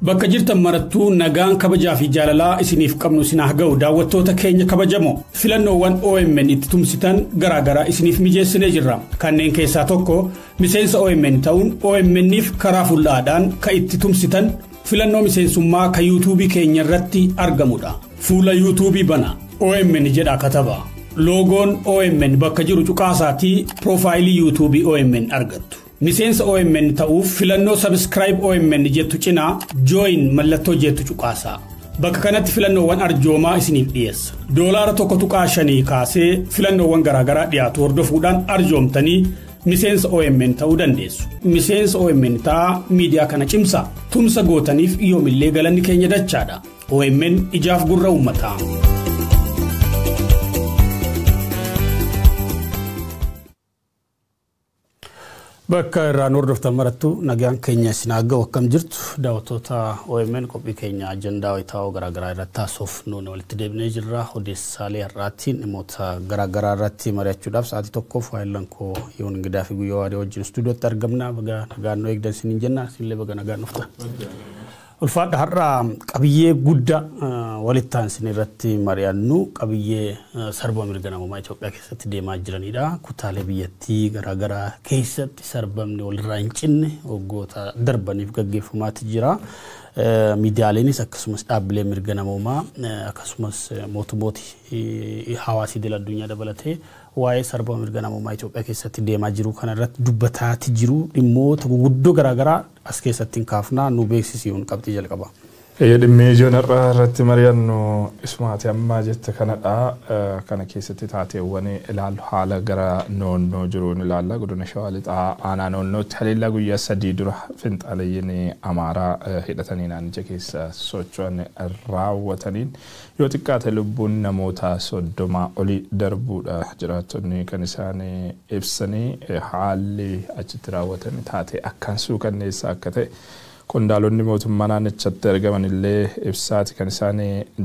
Bakka jirtan marattuu nagaan kabajaa fi jaalalaa isiniif qabnu isin haa ga'u. Daawwattoota keenya kabajamoo, filannoowwan OMN itti tumsitan garaagaraa isiniif mijeessinee jirra. Kanneen keessaa tokko miseensa OMN ta'uun OMN'if karaa fullaadhaan kan itti tumsitan filannoo miseensummaa kan yuutuubii keenya irratti argamudha. Fuula yuutuubii bana OMN jedha kataba. Loogoon OMN bakka jiru cuqaasaatii piroofaayilii yuutuubii OMN argattu. Miseensa OMN ta'uuf filannoo Subscribe OMN jettu cinaa Join mallattoo jettu cuqaasaa. Bakka kanatti filannoowwan arjoomaa isiniif dhiyeessa. $1.5 kaasee filannoowwan garaagaraa dhiyaatu hordofuudhaan arjoomtanii miseensa OMN ta'uu dandeessu. Miseensa OMN ta'aa, miidiyaa kana cimsaa. Tumsa gootaniif yoomillee galanni keenya dachaadha. OMN ijaaf gurra uummataa. Bakka irraa nu hordoftan marattu nagaan keenya isin haa ga'u. Akkam jirtu, daawwattoota OMN? Qophii keenya ajandaa wayitaawoo garaagaraa irratti haasoof nuuni walitti deebinee jirra. Odeessaalee har'aatiin dhimmoota garaagaraa irratti mari'achuudhaaf sa'aatii tokkoof waayillan koo Yoon Gidaa fi Guyyoo Waaree wajjin istuudiyootti argamna. Baga nagaan nu eegdan isiniin jenna. Isinillee baga nagaan dhuftan. Ulfaadha. Har'a qabiyyee guddaa walitti aansine irratti mari'annu qabiyyee sarba mirga namummaa Itoophiyaa keessatti deemaa jiranidha. Kutaalee biyyattii garaagaraa keessatti sarbamni walirraa hin cinne waggoota darbaniif gaggeeffamaati jira. Miidiyaaleenis akkasumas dhaabbileen mirga namummaa, akkasumas mootummooti hawaasa idil addunyaa dabalatee waa'ee sarba mirga namummaa Itoophiyaa keessatti deemaa jiru kana irratti dubbataati jiru. Dhimmoota guguddoo garaagaraa as keessatti hin kaafnaa, nu beeksisiin qabxii jalqaba. Dhimmi ijoon har'a irratti mari'annu isumaati ammaa jette kanadha. Kana keessatti taateewwan ilaallu haala gara Noonnoo jiruun ilaalla. Godina Shawaa Lixaa aanaa Noonnootti haleellaa guyyaa 3 dura finxaaleeyyiin Amaaraa hidhatanii naannicha keessa socho'an raawwataniin yoo xiqqaate lubbuun namoota 30 olii darbuudha jiraattonni kan isaan ibsanii. Haalli achitti raawwatan taatee akkaan suukanneessaa akka ta'e qondaalonni mootummaa naannichatti argaman illee ibsaati kan isaan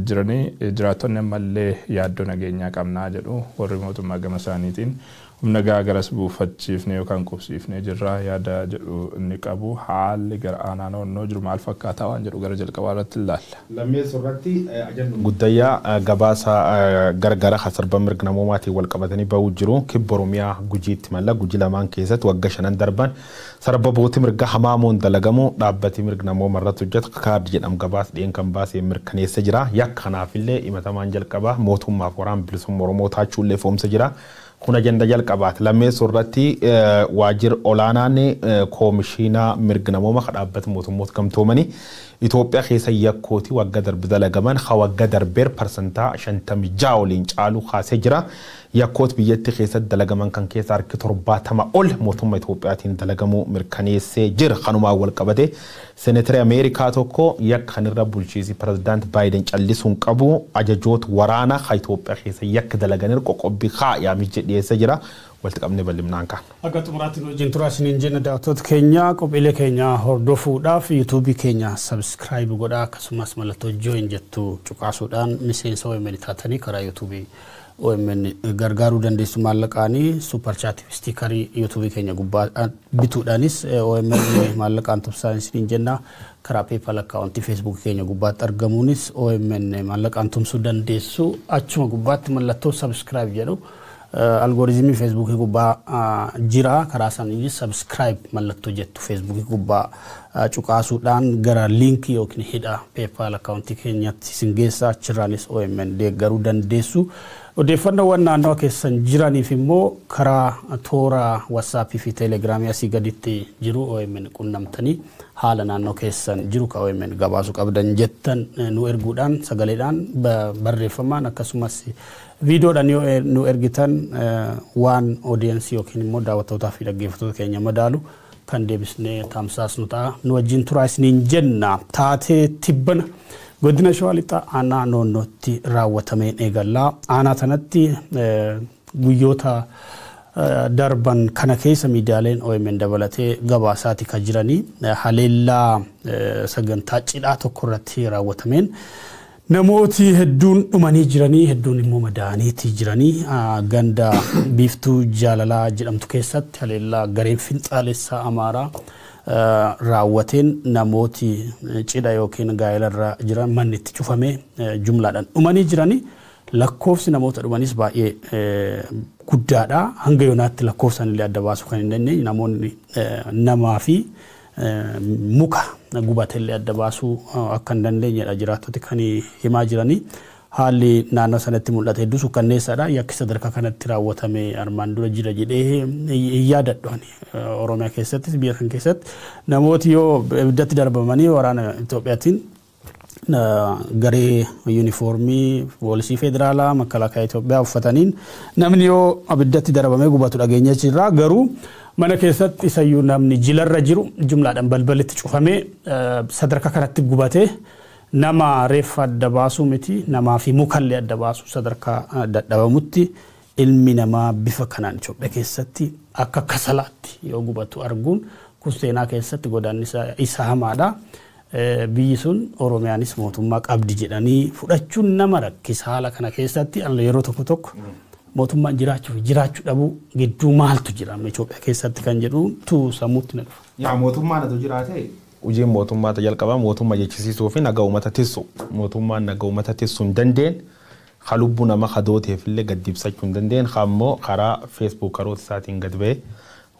jiranii. Jiraattonni ammallee yaaddoo nageenyaa qabnaa jedhu. Warri mootummaa gama isaaniitiin humna gahaa garas buufachiifne yookaan qubsiifnee jirra yaada jedhu inni qabu. Haalli gara aanaa Noonnoo jiru maal fakkaataa waan jedhu gara jalqabaa irratti ilaalla. Lammeessoo irratti gudayyaa gabaasa gargara sarba mirga namoomaatiin wal qabatanii bahuu jiru. Kibba Oromiyaa Gujiitti malla Gujii lamaan keessatti waggaa 5 darban sarba booti mirga hamaamuun dalagamu dhaabbati mirga namooma irratti hojjetu kaardi jedhamu gabaasa dhiyeen kan baasee mirkaneessa jira. Yakka kanaafillee himatamaan jalqaba mootummaaf Waraana Bilisummaa Oromoo taachuullee foomsa jira. Kun ajanda jalqabaati. Lammeessoo irratti waajjirri olaanaan koomishinaa mirga namooma dhaabbata mootummoota gamtoomanii Itoophiyaa keessa yakkooti waggaa darbe dalagaman ha waggaa darbeer 56% oliin caalu kaasee jira. Yakkoota biyyattii keessatti dalagaman kan keessa harki 70 ol mootummaa Itoophiyaatiin dalagamuu mirkaneessee jira. Kanumaan wal qabate seeneetari Ameerikaa tokko yakka kanirra bulchiisi pirezidaant Baayiden callisuun qabu, ajajoota waraanaa ha Itoophiyaa keessa yakka dalaganiir qoqqobbii haa yaamicha dhiyeessee jira. Walitti qabnee bal'inaan kaan. Akka xumuraatti nu wajjin turaa isiniin jenna. Daawwattoota keenya, qophiilee keenya hordofuudhaaf yuutuubii keenya subscribe godhaa, akkasumas mallattoo join jettu cuqaasuudhaan miseensa OMN taatanii karaa yuutuubii OMN gargaaruu dandeessu. Maallaqaanii super chat fi sticker yuutuubii keenya gubbaa bituudhaanis OMN maallaqaan tumsaa isiniin jenna. Karaa PayPal akkaawuntii Feesbuuk keenya gubbaatti argamuunis OMN maallaqaan tumsuu dandeessu. Achuma gubbaatti mallattoo subscribe jedhu algooriizimii Feesbuukii gubbaa jira. Karaa saniinis subscribe mallattoo jettu Feesbuukii gubbaa cuqaasuudhaan gara liinkii yookiin hidha PayPal akkaawuntii keenyatti isin geessa. Achirraanis OMN deeggaruu dandeessu. Odeeffannoowwan naannawa keessan jiraniif immoo karaa toora WhatsAppii fi Teelegiraamii asii gaditti jiru OMN qunnamtanii haala naannoo keessan jiru ka OMN gabaasuu qabdan jettan nu erguudhaan sagaleedhaan, barreeffamaan, akkasumas viidiyoodhaan yoo nu ergitan waan oodiyensii yookiin immoo daawwattootaa fi dhaggeeffattoota keenya madaalu kan deebisnee tamsaasnu ta'a. Nu wajjin turaa isiniin jenna. Taatee tibbana godina Shawaa Lixaa aanaa Noonnootti raawwatameen eegallaa. Aanaa sanatti guyyoota darban kana keessa miidiyaaleen OMN dabalatee gabaasaati kan jiranii haleellaa sagantaa cidhaa tokko irratti raawwatameen Namooti hedduun dhumanii jiranii, hedduun immoo madaa'aniitii jiranii. Ganda Biiftuu Jaalalaa jedhamtu keessatti haleellaa gareen finxaalessaa Amaaraa raawwateen namooti cidha yookiin gaa'elarra jiran manni itti cufamee jumlaadhaan dhumanii jiranii. Lakkoofsi namoota dhumanis baay'ee guddaadha. Hanga yoonaatti lakkoofsaan illee adda baasuu kan hin dandeenye, namoonni namaa fi muka gubatellee adda baasuu akka hin dandeenyedha jiraattoti kan himaa jiranii. Haalli naannoo sanatti mul'ate hedduu sukkanneessaadha. Yakki sadarkaa kanatti raawwatame armaan dura jira jedhee hin yaadadhu ani. Oromiyaa keessattis biyya kan keessatti namooti yoo ibiddatti darbamanii waraana Itoophiyaatiin, garee yuunifoormii poolisii federaalaa, makalaakaa Itoophiyaa uffataniin namni yoo abiddatti darbamee gubatu dhageenya jirra. Garuu mana keessatti isayyuu namni jilarra jiru jumlaadhaan balbalitti cufamee sadarkaa kanatti gubatee, nama reeffa adda baasuu miti, namaa fi mukallee adda baasuu sadarkaa dadhabamutti ilmi namaa bifa kanaan Itoophiyaa keessatti akka kasalaatti yoo gubatu arguun kun seenaa keessatti godaannisa isa hamaadha. Biyyi sun Oromiyaanis mootummaa qabdi jedhanii fudhachuun nama rakkisa. Haala kana keessatti yeroo tokko tokko mootummaan jiraachuu fi jiraachuu dhabuu gidduu maaltu jira Itoophiyaa keessatti kan jedhutu sammuutti na dhufa. Yaa, mootummaan atu jiraate, hojiin mootummaa jalqabaa mootummaa jechisiisuu fi nagaa uummata tissu. Mootummaan nagaa uummata tissuu hin dandeenye, ha lubbuu nama hadooteef illee gad ibsachuu hin dandeenye, ammoo karaa Facebook karoota isaatiin gad ba'ee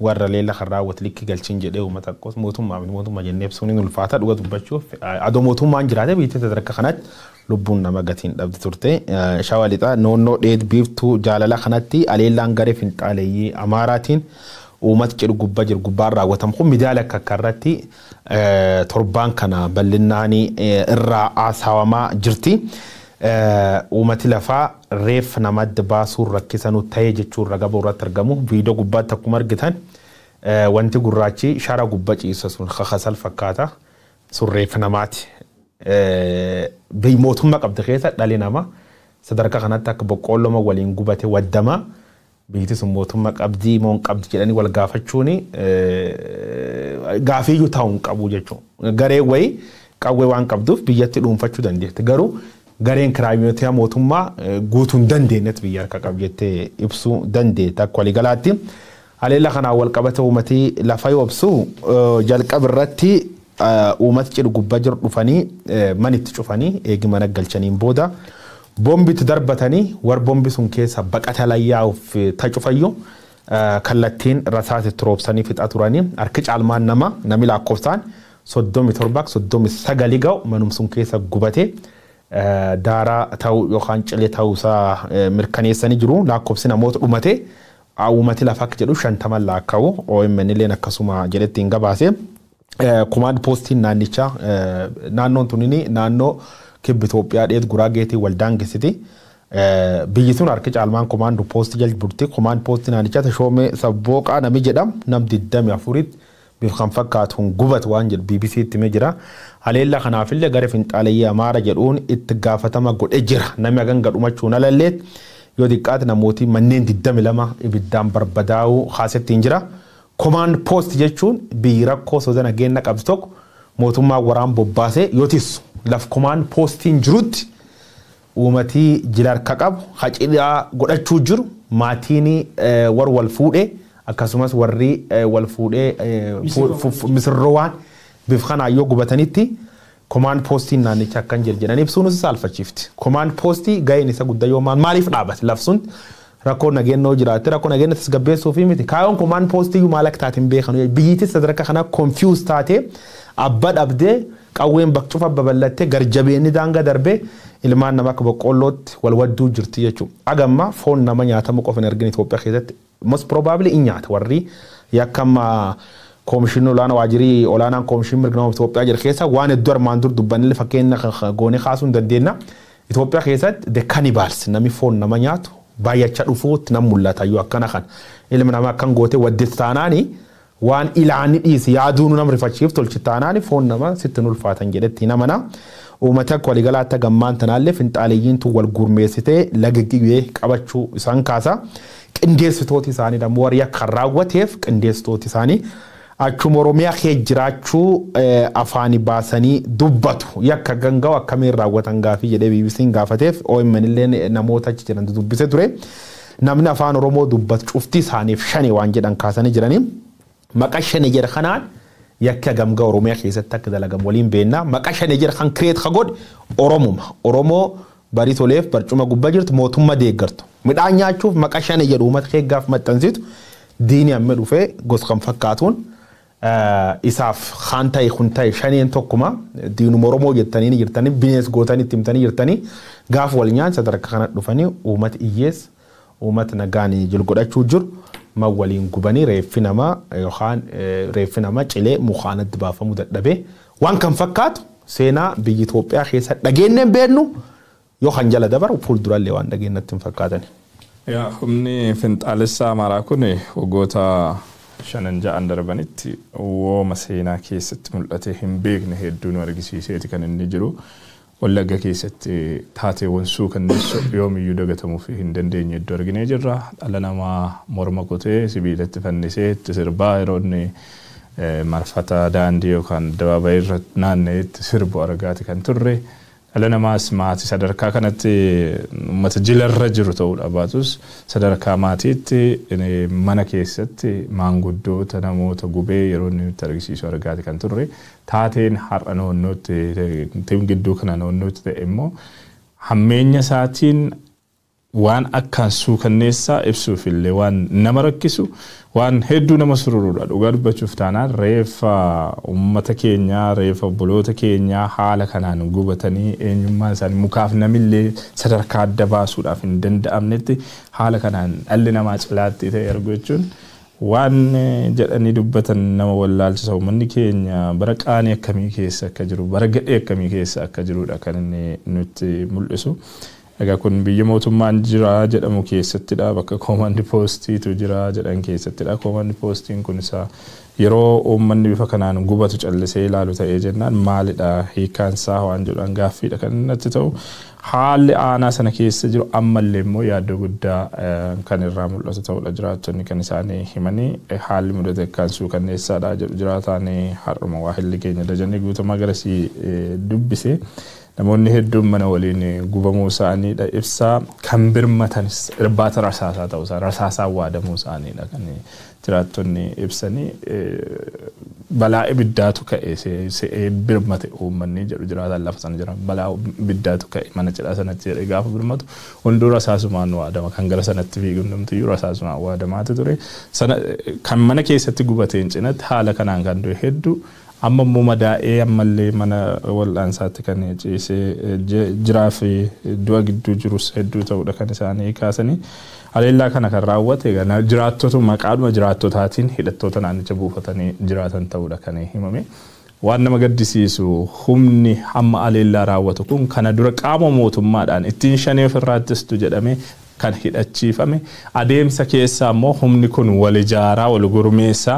warra leella kan raawwatu likki galchiin jedhee uummata akkos mootummaa miti mootummaa jennee ibsuun ni ulfaata. Dhuga dubbachuuf, adoo mootummaan jiraate biyya sadarkaa kanatti lubbuun nama gatiin dhabdi turte. Shawaa Lixaa Noonnoo Dheed Biiftuu Jaalala kanatti aleellaan garee finxaaleeyyii Amaaraatiin uummata cidhu gubbaa jiru gubbaan raawwatamu kun miidiyaalee akka akka irratti torbaan kana bal'inaan irraa haasawamaa jirti. Uummati lafaa reeffa nama adda baasuun rakkisanuu ta'ee jechuun raga irratti argamu. Viidiyoo gubbaatti akkuma argitan wanti gurraachi shara gubbaa ciisa sun kakasal fakkaata. Sun reeffa namaati. Mootummaa qabdi keessa dhalli namaa sadarkaa kanatti akka boqqoolloma waliin gubate waddama. Biyyi sun mootummaa qabdii moo hin qabdi jedhanii wal gaafachuun gaafiyyuu ta'uu hin qabu jechuudha. Garee wayii qawwee waan qabduuf biyyatti dhuunfachuu dandeetti. Garuu gareen kiraayimootiyaa mootummaa guutuu hin dandeenyetti biyya harka qabu jettee ibsuu dandeetta akka waliigalaatti. Haleella kanaan wal qabate uummatii lafa yoo ibsu, jalqaba irratti uummati cidhu gubbaa jiru dhufanii manitti cufanii eegi mana galchaniin booda boombitti darbatanii, war boombi sun keessa baqata layyaa'uuf tacufayyuu kallattiin rasaasitti roobsanii fixaa turanii. Harki caalmaan nama, nami lakkoofsaan 37, 39 ga'u manum sun keessa gubatee daaraa ta'uu yookaan cilee ta'uusaa mirkaneessanii jiru. Lakkoofsi namoota dhumate uummati lafa akka jedhu 50 lakkaa'u, OMN illeen akkasuma jedhetti hin gabaase. Command postiin naannichaa, naannoon tunini naannoo kibba Itoophiyaa dheet Guraageetii waldaan geessiti. Biyyi sun harki caalmaan command postii jala bulti. Command postii naannichaa Tashoomee Sabbooqaa nami jedham nam 24tti bifa kan fakkaatuun gubatu waan jedhu BBC itti himee jira. Haleella kanaafillee gara finxaaleyyii Amaara jedhuun itti gaafatama godhe jira. Namni hagan gadhumachuun alalleet yoo xiqqaate namooti manneen 22 ibiddaan barbadaa'uu haasettiin jira. Command post jechuun biyyi rakkoo soda nageenya qabdu tokko mootummaa waraan bobbaasee yoo tissu, laf command postiin jirutti uummatii jila harka qabu hacidhaa godhachuu jiru, maatiin war wal fuudhee akkasumas warri wal fuudhee misirroo waan bifa kanaan yoo gubatanitti command postiin naannicha akkan jiru jedhanii ibsuun saalfachiifti. Command postii gaheen isa guddaa yoo maal maaliif dhaabate? Lafsun rakkoo nageenyaa jiraatte rakkoo nageenya tasgabbeessuu fi miti. Kaayoon command postii maal akka taate hin beekanu. Biyyittis sadarkaa kana confuse taatee, abba dhabdee, qawween bakka cufa babal'attee, garjabeenni daangaa darbee ilmaan nama akka boqqoollootti wal wadduu jirti jechuudha. Agamma foon nama nyaatamu qofa hin argin Itoophiyaa keessatti, most probably in nyaata warri yakkamma. Koomishinii olaanaa, waajirii olaanaan koomishinii mirga namaa Itoophiyaa jira keessa waan hedduu armaan dur dubbannillee fakkeenya goonee kaasuu hin dandeenya. Itoophiyaa keessatti the cannibals, namni foon nama nyaatu baay'achaa dhufuutti nam mul'ata. Yoo akkana kan ilmi namaa akkan gootee waddit taanaani waan ilaani dhiisi yaaduun nama rifachiif tolchi taanaani foon nama sitti ulfaatan jedhetti namana. Uummata akka waliigalaatti gammaan tanaallee finxaaleeyyiintu wal gurmeessitee laga Gibee qabachuu isaan kaasa. Qindeessitooti isaanii immoo warri akka raawwateef qindeessitooti isaanii Achuma Oromiyaa kee jiraachuu afaani baasanii dubbatu yakka gangaa'u akkamiin raawwatan gaafii jedhee BBC'n gaafateef OMN illee namoota achi jiran dubbise ture. Namni afaan Oromoo dubbatu cufti isaaniif shani waan jedhan kaasanii jiranii. Maqaa shani jedha kanaan yakka gamgaa Oromiyaa keessatti akka dalagamu waliin beennaa. Maqaa shani jedha kan kireet ka godhe Oromuma. Oromoo barii toleef barcuma gubbaa jirtu mootummaa deeggartu. Midhaan nyaachuuf maqaa shani jedhu uummata kee gaaf maxxansitu diini amma dhufee gosa kan fakkaatuun isaaf kaan ta'e kun ta'e shaneen tokkuma diinuma Oromoo jettanii jirtanii bineens gootanii itti himtanii jirtanii gaaf wal nyaan sadarkaa kana dhufanii uummata hiyyeessa uummata nagaan jilgodhachuu jiru man waliin gubanii reeffi namaa yookaan reeffi namaa cilee mukaanatti baafamuu dadhabee waan kan fakkaatu seenaa biyya Itoophiyaa keessa dhageenye hin beeknu yoo kan jala dabaru fuuldurallee waan dhageenyatti hin fakkaatani. Yaa humni finxaalessaa Amaaraa kun waggoota 5-6 darbanitti wooma seenaa keessatti mul'ate hin beekne hedduu nu argisiiseeti kan inni jiru. Wallagga keessatti taateewwan suukanneessoo yoomiyyuu dagatamuuf hin dandeenye iddoo arginee jirra. Dhala namaa morma kutee sibiilatti fannisee itti sirbaa yeroo inni marfata daandii yookaan addabaabayii irra naanna'ee itti sirbu argaati kan turre. Dhala namaas maatii sadarkaa kanatti uummata jilarra jiru ta'uudha baatus sadarkaa maatiitti mana keessatti maanguddoota namoota gubee yeroo inni nutti argisiisu argaati kan turre. Taateen har'a noonnootti gidduu kana noonnootti ta'e immoo hammeenya isaatiin waan akkaan suukanneessaa ibsuuf illee waan nama rakkisu waan hedduu nama sururudha. Dhugaa dubbachuuf taanaan reeffa uummata keenyaa reeffa obboloota keenyaa haala kanaan gubatanii eenyummaan isaanii mukaaf namillee sadarkaa adda baasuudhaaf hin danda'amnetti haala kanaan dhalli namaa cilaatti ta'e argu jechuun waan jedhanii dubbatan nama wallaalchisa. Uummanni keenya bara qaanii akkamii keessa akka jiru bara gadhee akkamii keessa akka jirudha kan inni nutti mul'isu. Egaa kun biyya mootummaan jira jedhamu keessattidha. Bakka koomaandi poostiitu jira jedhan keessattidha. Koomaandi poostiin kun isa yeroo uummanni bifa kanaan gubatu callisee ilaalu ta'ee jennaan maalidha hiikkaan isaa waan jedhan gaaffiidha kan natti ta'u. Haalli aanaa sana keessa jiru ammallee immoo yaaddoo guddaa kan irraa mul'atu ta'udha jiraattonni kan isaanii himanii haalli mudate akkaan suukanneessaadha jedhu jiraataan har'uma waa hilli keenya Dajanii Guutamaa garasii dubbise. Namoonni hedduun mana waliin gubamuu isaaniidha ibsaa kan birmatanis irbaata rasaasaa ta'uusaa rasaasaa waadamuu isaaniidha kan jiraattonni ibsanii balaa ibiddaatu ka'e se'ee birmate uummanni jedhu jiraataan lafa sana jiran balaa ibiddaatu ka'e mana cidhaa sanatti jedhee gaafa birmatu hunduu rasaasumaan waadama kan gara sanatti fiigu hundumtiyyuu rasaasumaan waadamaatu ture sana kan mana keessatti gubateen cinatti haala kanaan kan du'e hedduu amma immoo madaa'ee ammallee mana wal'aansaatti kan ciisee jiraa fi du'a gidduu jirus hedduu ta'uudha kan isaanii kaasanii. Haleellaa kana kan raawwate jiraattota maqaadhuma jiraattotaatiin hidhattoota naannicha buufatanii jiraatan ta'uudha kan himame. Waan nama gaddisiisu humni hamma haleellaa raawwatu kun kana dura qaama mootummaadhaan ittiin shanee ofirraa ittistu jedhamee kan hidhachiifame adeemsa keessaa immoo humni kun wal ijaaraa wal gurmeessaa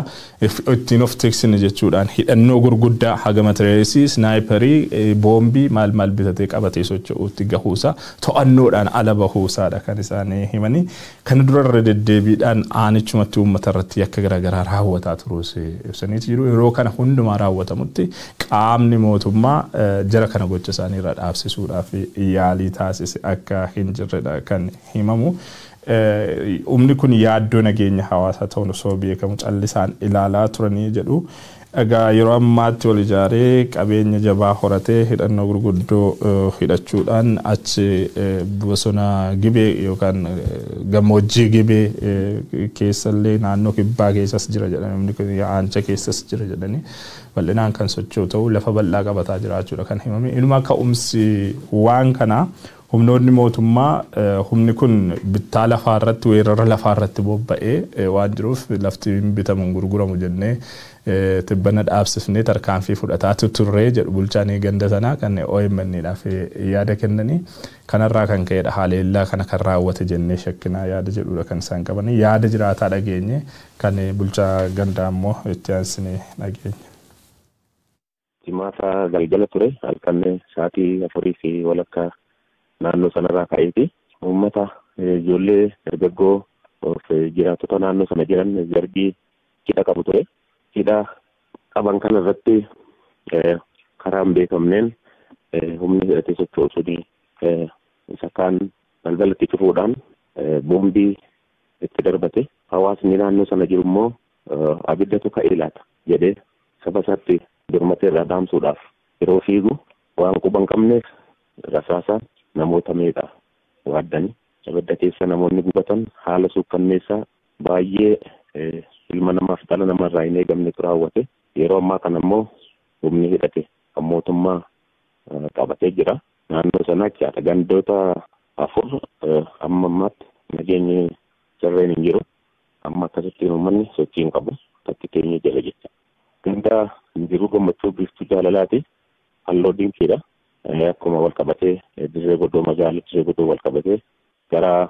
ittiin of tiksine jechuudhaan hidhannoo gurguddaa haga matireesii snaayiparii boombii maal maal bitatee qabatee socho'uutti gahuusaa to'annoodhaan ala bahuusaadha kan isaan himanii kana dura irra deddeebiidhaan aanichumatti uummata irratti yakka garaagaraa raawwataa turuus ibsaniiti jiru. Yeroo kana hundumaa raawwatamutti qaamni mootummaa jara kana gocha isaanii irraa dhaabsisuudhaaf yaalii taasise akka hin jirredha kan himamu. Humni kun yaaddoo nageenya hawaasaa ta'uun osoo beekamu callisaan ilaalaa turanii jedhu. Egaa yeroo ammaatti wal ijaaree qabeenya jabaa horatee hidhannoo gurguddoo hidhachuudhaan achi bosona Gibee yookaan gammoojjii Gibee keessallee naannoo kibbaa keessas jira jedhanii humni kun aancha keessas jira jedhanii bal'inaan kan socho'u ta'uu lafa bal'aa qabataa jiraachuudha kan himame. Inuma ka'umsi waan kanaa humnoonni mootummaa humni kun bittaa lafaa irratti weerara lafaa irratti bobba'ee waan jiruuf lafti hin bitamu hin gurguramu jennee tibbana dhaabsifnee tarkaanfii fudhataa turree jedhu bulchaan ganda sanaa kan OMN dhaaf yaada kennanii kanarraa kan ka'edha haleellaa kana kan raawwate jennee shakkinaa yaada jedhudha kan isaan qabanii yaada jiraataa dhageenye kan bulchaa gandaa immoo itti aansinee dhageenye. Jimaata galgala ture halkan sa'aatii 4:15 naannoo sanarraa ka'eeti. Uummata ijoollee dargaggoo jiraattota naannoo sana jiran zargii cidha qabu ture. Hidhaa qaban kana irratti karaa hin beekamneen humni hidhatee socho'u suni isa kaan balbalatti cufuudhaan boombii itti darbate. Hawaasni naannoo sana jiru immoo abiddatu ka'ee laata jedhee saba isaatti birmatee irraa dhaamsuudhaaf yeroo fiigu waan quba hin qabneef rasaasaan namoota meeqa waaddanii abidda keessa namoonni gubatan haala suukkanneessaa baay'ee ilma namaaf dhala namarraa hin eegamnetu raawwate. Yeroo ammaa kana immoo humni hidhate kan mootummaa qabatee jira. Naannoo sana jechaadha. Gandoota 4 amma ammaatti nageenyi sirreen hin jiru. Amma akkasitti uummanni sochii hin qabu. Takki keenya jala jecha. Ganda jiruu gammachuu biiftuu jaalalaati. Halluu diimtiidha. Akkuma wal qabatee dirree godoo magaalli dirree godoo wal qabatee gara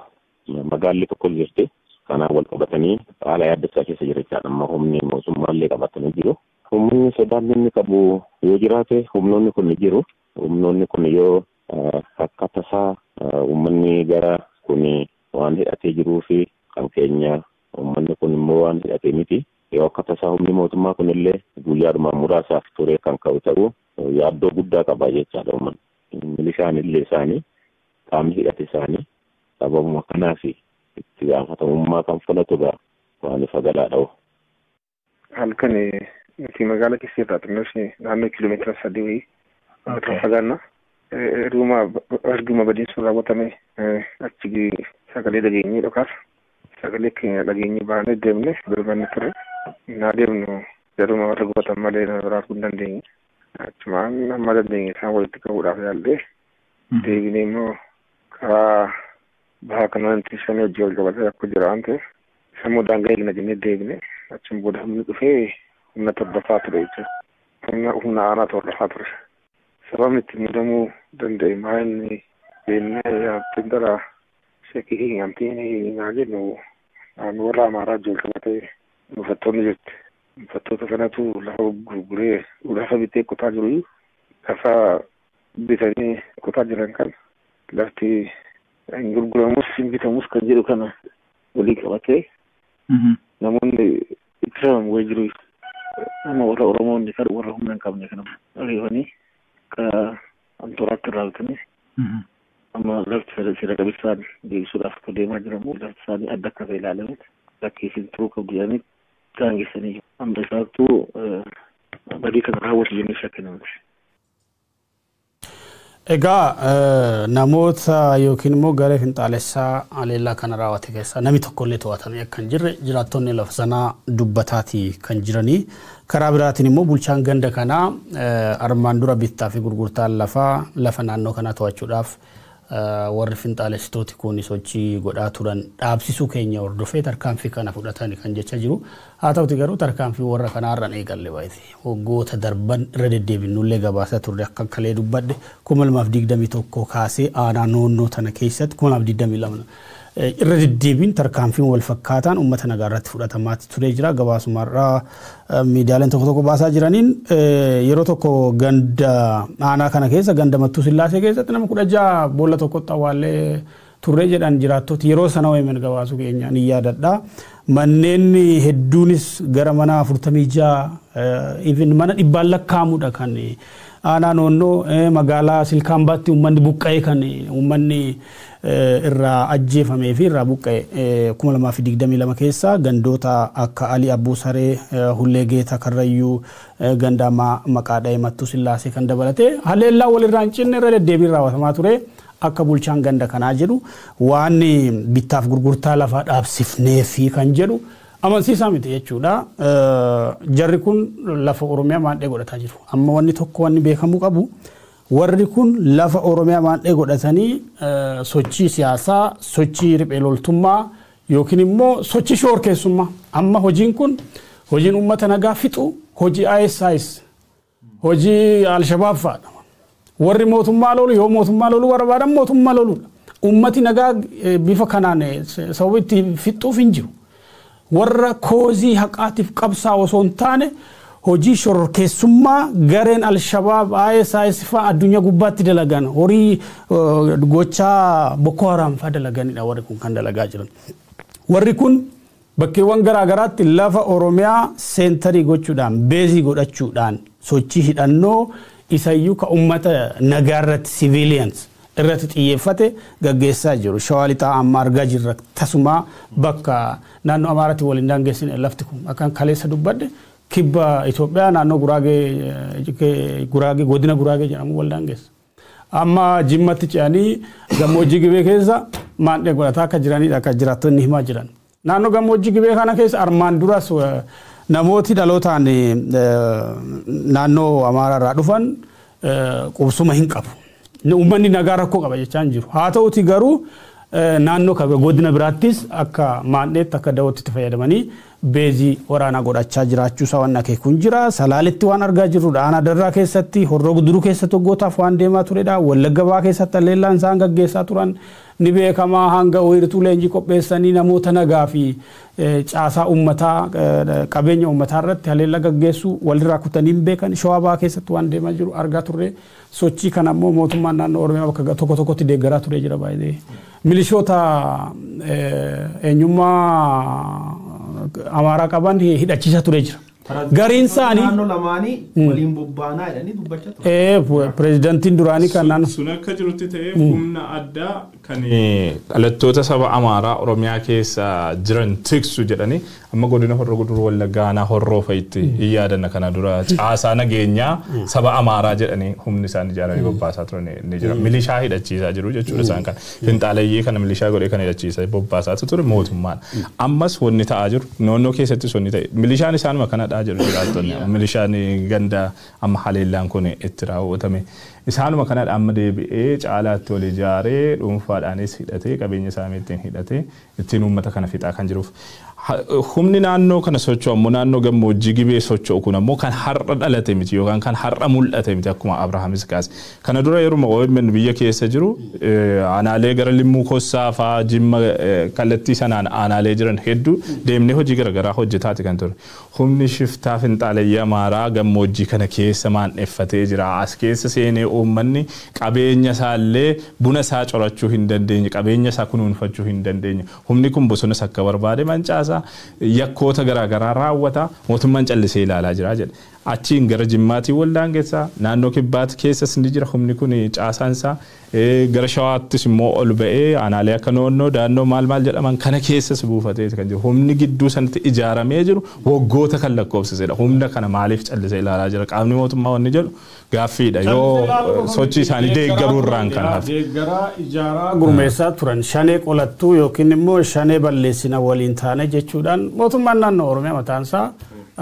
magaalli tokko jirti. Kanaan wal qabatanii haala yaaddessaa keessa jira jechaadha. Amma humni mootummaallee qabatanii jiru. Humni sodaan inni qabu yoo jiraate humnoonni kun ni jiru. Humnoonni kun yoo akka tasaa uummanni gara kun waan hidhatee jiruu fi kan keenya uummanni kun immoo waan hidhatee miti. Yoo akka tasaa humni mootummaa kunillee guyyaadhuma muraasaaf ture kan ka'u ta'u yaaddoo guddaa qaba jechaadha uummanni. Milishaan illee isaanii qaamni hidhate isaanii sababuma kanaaf itti gaafatamummaa kan fudhatudha waan ifa galaa dha'u. Halkan nuti magaalaa keessa irraa xinnoo ishee naannoo kiiloomeetira 3 wayii irraa fagaanna. Erguma badiin sun raawwatame achi sagalee dhageenyee dhokaas sagalee keenya dhageenyee baanee deemne birmanni ture. Naa deemnu jaruma warra gubatan malee nama biraa arguu hin dandeenye. Achumaan amma dandeenye isaan walitti qabuudhaaf yaallee deebinee immoo karaa bahaa kanaan shanii hojii wal qabatee rakkoo jira waan ta'eef sammuu daangaa eegna jennee deebine. Achiin booda humni dhufee humna torbaffaa ture jechuudha. Humna aanaa torbaffaa ture. Sababni itti muudamuu danda'e maa inni jennee yaabtiin dara sheekii keenyamtiin naa jennu naannoo warra Amaaraa wajjin wal qabatee buufattoonni jirti. Buufattoota kanatu lafa gurguree lafa bitee qotaa jiru. Lafa bitanii qotaa jiran kan lafti hin gurguramus hin bitamus kan jedhu kana walii qabatee namoonni itti sabamu wayii jiru. Nama warra Oromoonni kan warra humna hin qabne kana ariifanii ka antoraatti irraa bitanii amma lafti seera qabeessaan deebisuudhaaf akka deemaa jiramu lafti isaanii adda akka ta'e ilaalameet lakkii isin turuu qabdu jedhanii gaangessanii jiru. Amma isaattuu badii kana raawwatu jennee shakkina miti. Egaa namoota yookiin immoo garee finxaalessaa haleellaa kana raawwate keessaa namni tokkollee to'atamee akka hin jirre jiraattonni lafa sanaa dubbataati kan jiranii. Karaa biraatiin immoo bulchaan ganda kanaa armaan dura bittaa fi gurgurtaan lafaa lafa naannoo kanaa to'achuudhaaf warri finxaalessitooti kun sochii godhaa turan dhaabsisuu keenya hordofee tarkaanfii kana fudhatani kan jecha jiru. Haa ta'uti garuu tarkaanfii warra kanaa har'aan eegalle baay'ee. Waggoota darban irra deddeebinnullee gabaasa turre akka kalee dubbadhe 2021 kaasee aanaa noonnoo tana keessatti 2022 irra deddeebiin tarkaanfiin wal fakkaataan uummata nagaa irratti fudhatamaatti turee jira. Gabaasumarraa miidiyaaleen tokko tokko baasaa jiraniin yeroo tokko ganda aanaa kana keessa ganda Mattuu Sillaasee keessatti nama 16 boolla tokkotti awwaallee turre jedhan jiraattoti yeroo sana OMN gabaasuu keenya ni yaadadha. Manneen hedduunis gara mana 46 even mana dhibbaan lakkaa'amudha kan aanaa noonnoo magaalaa Silkaambaatti uummanni buqqa'e kan uummanni irraa ajjeefamee fi irraa buqqa'e 2022 keessa gandoota akka Alii Abbuu Saree, Hullee Geetaa Karrayyuu, ganda maqaa dha'e Mattuu Sillaasee kan dabalate haleellaa walirraa hin cinne irra deddeebiin raawwatamaa ture. Akka bulchaan ganda kanaa jedhu waan bittaaf gurgurtaa lafaa dhaabsifnee fi kan jedhu amansiisaa miti jechuudha. Jarri kun lafa Oromiyaa maandhee godhataa jiru. Amma wanni tokko wanni beekamuu qabu warri kun lafa Oromiyaa maandhee godhatanii sochii siyaasaa, sochii riphee loltummaa yookiin immoo sochii shoorkeessummaa. Amma hojiin kun hojiin uummata nagaa fixu hojii ISIS, hojii Alshabaab fa'aadha. Warri mootummaa lolu yoo mootummaa loluu barbaadan mootummaa loluudha. Uummati nagaa bifa kanaan sababa itti fixuuf hin jiru. Warra koozii haqaatiif qabsaa osoo hin taane hojii shororkeessummaa gareen Alshabaab, ISIS fa'aa addunyaa gubbaatti dalagan horii gochaa Boko Haram fa'aa dalaganidha warri kun kan dalagaa jiran. Warri kun Bakkeewwan garaa garaatti lafa Oromiyaa seentarii gochuudhaan beezii godhachuudhaan sochii hidhannoo isayyuu ka uummata nagaa irratti civilians irratti xiyyeeffate gaggeessaa jiru. Shawaa lixaa amma argaa jirra tasuma bakka naannoo Amaaraatti waliin daangeessine lafti kun akkan kaleessa dubbadde kibba Itoophiyaa naannoo Guraagee godina Guraagee jedhamu wal daangeessa. Amma Jimmatti ce'anii gammoojjii Gibee keessa maandhee godhataa akka jiranidha akka jiraattonni himaa jiran. Naannoo gammoojjii Gibee kana keessa armaan duras namooti dhalootaan naannoo Amaaraa irraa dhufan qubsuma hin qabu. Uummanni nagaa rakkoo qaba jechaa hin jiru. Haa ta'uti garuu naannoo godina biraattis akka maandheetti akka dawootti itti fayyadamanii beezii waraanaa godhachaa jiraachuu isaa waan akeekuun jira. Salaaletti waan argaa jirrudha. Aanaa Darraa keessatti Horroo Guduruu keessatti waggootaaf waan deemaa turedha. Wallagga Bahaa keessatti alleellaan isaan gaggeessaa turan ni beekamaa hanga wiirtuu leenjii qopheessanii namoota nagaa fi caasaa uummataa qabeenya uummataa irratti haleella gaggeessuu walirraa kutanii hin beekan. Shawaa Bahaa keessatti waan deemaa jiru argaa turre. Sochii kana immoo mootummaan naannoo Oromiyaa bakka tokko tokkotti deeggaraa ture jira baay'ee. Milishoota eenyummaa Amaaraa qaban hidhachiisa ture jira. Gariin isaanii naannoo lamaanii waliin bobbaanaa jedhanii dubbachaa ture. Pireezidantiin duraanii kan naannoo. Sun akka jirutti ta'ee humna addaa kan dhalattoota saba Amaaraa Oromiyaa keessa jiran tiksu jedhanii amma godina Horroo Guduruu Wallaggaa aanaa Horroo fa'itti hin yaadanna kana dura caasaa nageenyaa saba Amaaraa jedhanii humni isaan ijaaranii bobbaasaa turan ni jira. Milishaa hidhachiisaa jiru jechuudha isaan kana. Finxaaleeyyii kana milishaa godhee kan hidhachiisaa bobbaasaa ture mootummaan. Ammas wanni ta'aa jiru naannoo keessattis wanni ta'e milishaan isaanuma kanadhaa jiru jiraattonni. Milishaan ganda amma haleellaan kun itti raawwatame. Isaanuma kanadha amma deebi'ee caalaatti wal ijaaree dhuunfaadhaanis hidhatee qabeenya isaanii ittiin hidhatee ittiin uummata kana fixaa kan jiruuf. Humni naannoo kana socho'u ammoo naannoo gammoojjii Gibee socho'u kun ammoo kan har'a dhalate miti yookaan kan har'a mul'ate miti akkuma Abrahaamis kaase. Kana dura yeruma OMN biyya keessa jiru aanaalee gara Limmuu Kossaa fa'aa Jimma kallattii sanaan aanaalee jiran hedduu deemnee hojii garaagaraa hojjetaati kan ture. Humni shiftaa finxaaleeyyii Amaaraa gammoojjii kana keessa maandheffatee jira. As keessa seenee uummanni qabeenya isaallee buna isaa corachuu hin dandeenye qabeenya isaa kunuunfachuu hin dandeenye. Humni kun bosonas akka barbaade mancaasa. Yakkoota garaagaraa raawwata mootummaan callisee ilaalaa jira jedhe. Achiin gara Jimmaatii wal daangessaa naannoo Kibbaatti keessas ni jira humni kun caasaan isaa gara Shawaattis immoo ol ba'ee aanaalee akka Noonnoo Daannoo maal maal jedhaman kana keessas buufatee kan jiru. Humni gidduu sanatti ijaaramee jiru waggoota kan lakkoofsisedha. Humna kana maaliif callisee ilaalaa jira qaamni mootummaa wanni jedhu gaaffiidha yoo sochii isaanii deeggaruu irraan kan hafe. Deeggaraa ijaaraa gurmeessaa turan shanee qolattuu yookiin immoo shanee balleessina waliin taane jechuudhaan mootummaan naannoo Oromiyaa mataan isaa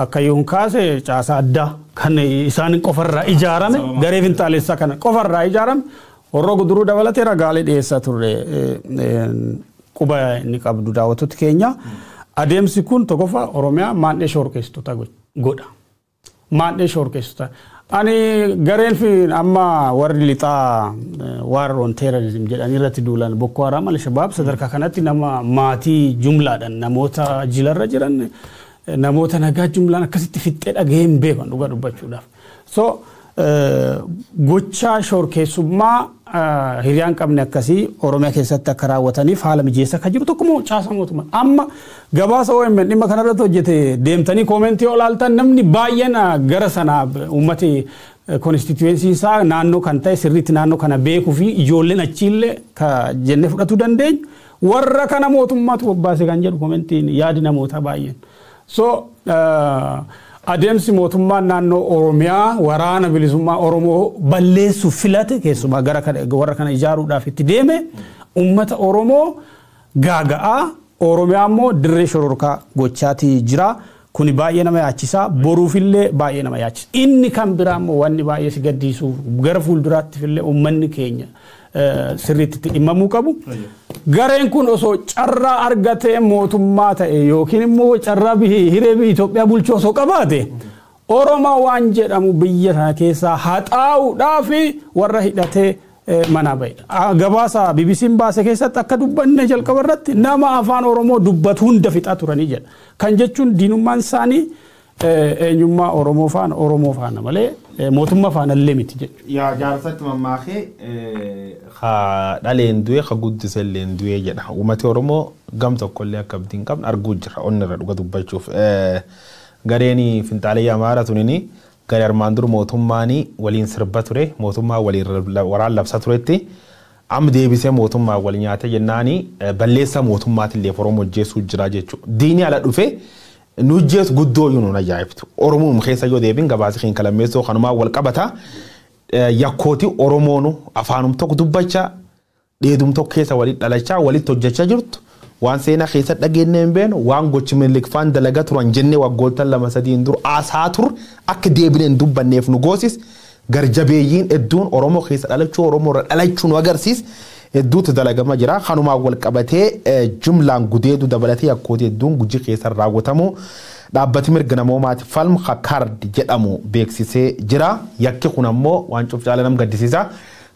akka yoon kaase caasaa addaa kan isaan qofarraa ijaarame garee finxaalessaa kana qofarraa ijaarame Horroo Guduruu dabalatee ragaalee dhiyeessaa turre quba inni qabdu daawwattoota keenya. Adeemsi kun tokkoffaa Oromiyaa maandhee shororkeessitoota godha. Maandhee shororkeessitoota. Ani gareen fi amma warri lixaa war on terrorism jedhanii irratti duulan Boko Haram Al-Shabaab sadarkaa kanatti nama maatii jumlaadhaan namoota jilarra jiran namoota nagaa jumlaan akkasitti fixxee dhagahee hin beekan dhugaa dubbachuudhaaf. So gochaa shororkeessummaa hiriyaan qabne akkasii Oromiyaa keessatti akka raawwataniif haala mijeessa akka jiru tokkummoo caasaa mootummaa. Amma gabaasa OMN dhimma kanarratti hojjete deemtanii koomentii yoo ilaaltan namni baay'een gara sanaa uummati konstituensi isaa naannoo kan ta'e sirriitti naannoo kana beekuu fi ijoolleen achiillee ka jennee fudhatuu dandeenyu warra kana mootummaatu bobbaase kan jedhu koomentiin yaadi namoota baay'een. So adeemsi mootummaan naannoo Oromiyaa waraana bilisummaa Oromoo balleessuuf filate keessumaa gara warra kana ijaaruudhaaf itti deeme uummata Oromoo gaaga'aa Oromiyaa immoo dirree shororkaa gochaatii jira. Kuni baay'ee nama yaachisaa boruufillee baay'ee nama yaachisa. Inni kan biraa immoo wanni baay'ee si gaddisiisu gara fuulduraatti illee uummanni keenya sirriitti itti dhimmamuu qabu. Gareen kun osoo carraa argatee mootummaa ta'e yookiin immoo carraa hiree biyya Itoophiyaa bulchuu osoo qabaate Oromoo waan jedhamu biyya sana keessaa haxaa'uudhaaf warra hidhatee manaa ba'edha. Gabaasa BBC'n baase keessatti akka dubbanne jalqaba irratti nama afaan Oromoo dubbatu hunda fixaa turanii jedha. Kan jechuun diinummaan isaanii eenyummaa Oromoo faana Oromoo faana malee mootummaa faana illee miti jechuudha. Yaa jaarsatti mammaakee Dhaleen du'e ka guddise illee du'e jedha. Uummati Oromoo gam tokkollee akka abdii hin qabne arguu jira onni irra dhuga dubbachuuf. Gareen finxaalee Amaaraa tunini garee armaan dur mootummaan waliin sirba ture, mootummaa waliin waraan labsa turetti amma deebisee mootummaa wal nyaate jennaani balleessa mootummaatillee Oromoo hojjeessuu jira jechuudha. Diinii ala dhufee nu hojjeessu guddoo iyyuu nuun ajaa'ibtu. Oromoon keessa yoo deebiin gabaasa keenya lammeessoo kanumaa wal qabata. Yakkooti Oromoonu afaanum tokko dubbachaa, dheedum tokko keessa walitti dhalachaa, walitti hojjechaa jirtu. Waan seenaa keessa dhageenye hin beeknu, waan gochi Minilikfaan dalagaa turan jennee waggoottan 2-3 dur aasaa tur akka deebinee hin dubbanneef nu goosis. Garjabeeyyiin hedduun Oromoo keessa dhalachuu, Oromoo irra dhalachuu nu agarsiis hedduutu dalagama jira. Kanumaan wal qabatee jumlaan gudeedu dabalatee yakkooti hedduun Gujii keessa raawwatamu dhaabbati mirga namoomaati falmu CARD jedhamu beeksisee jira. Yakki kun ammoo waan cuuf caala nam gaddisiisa.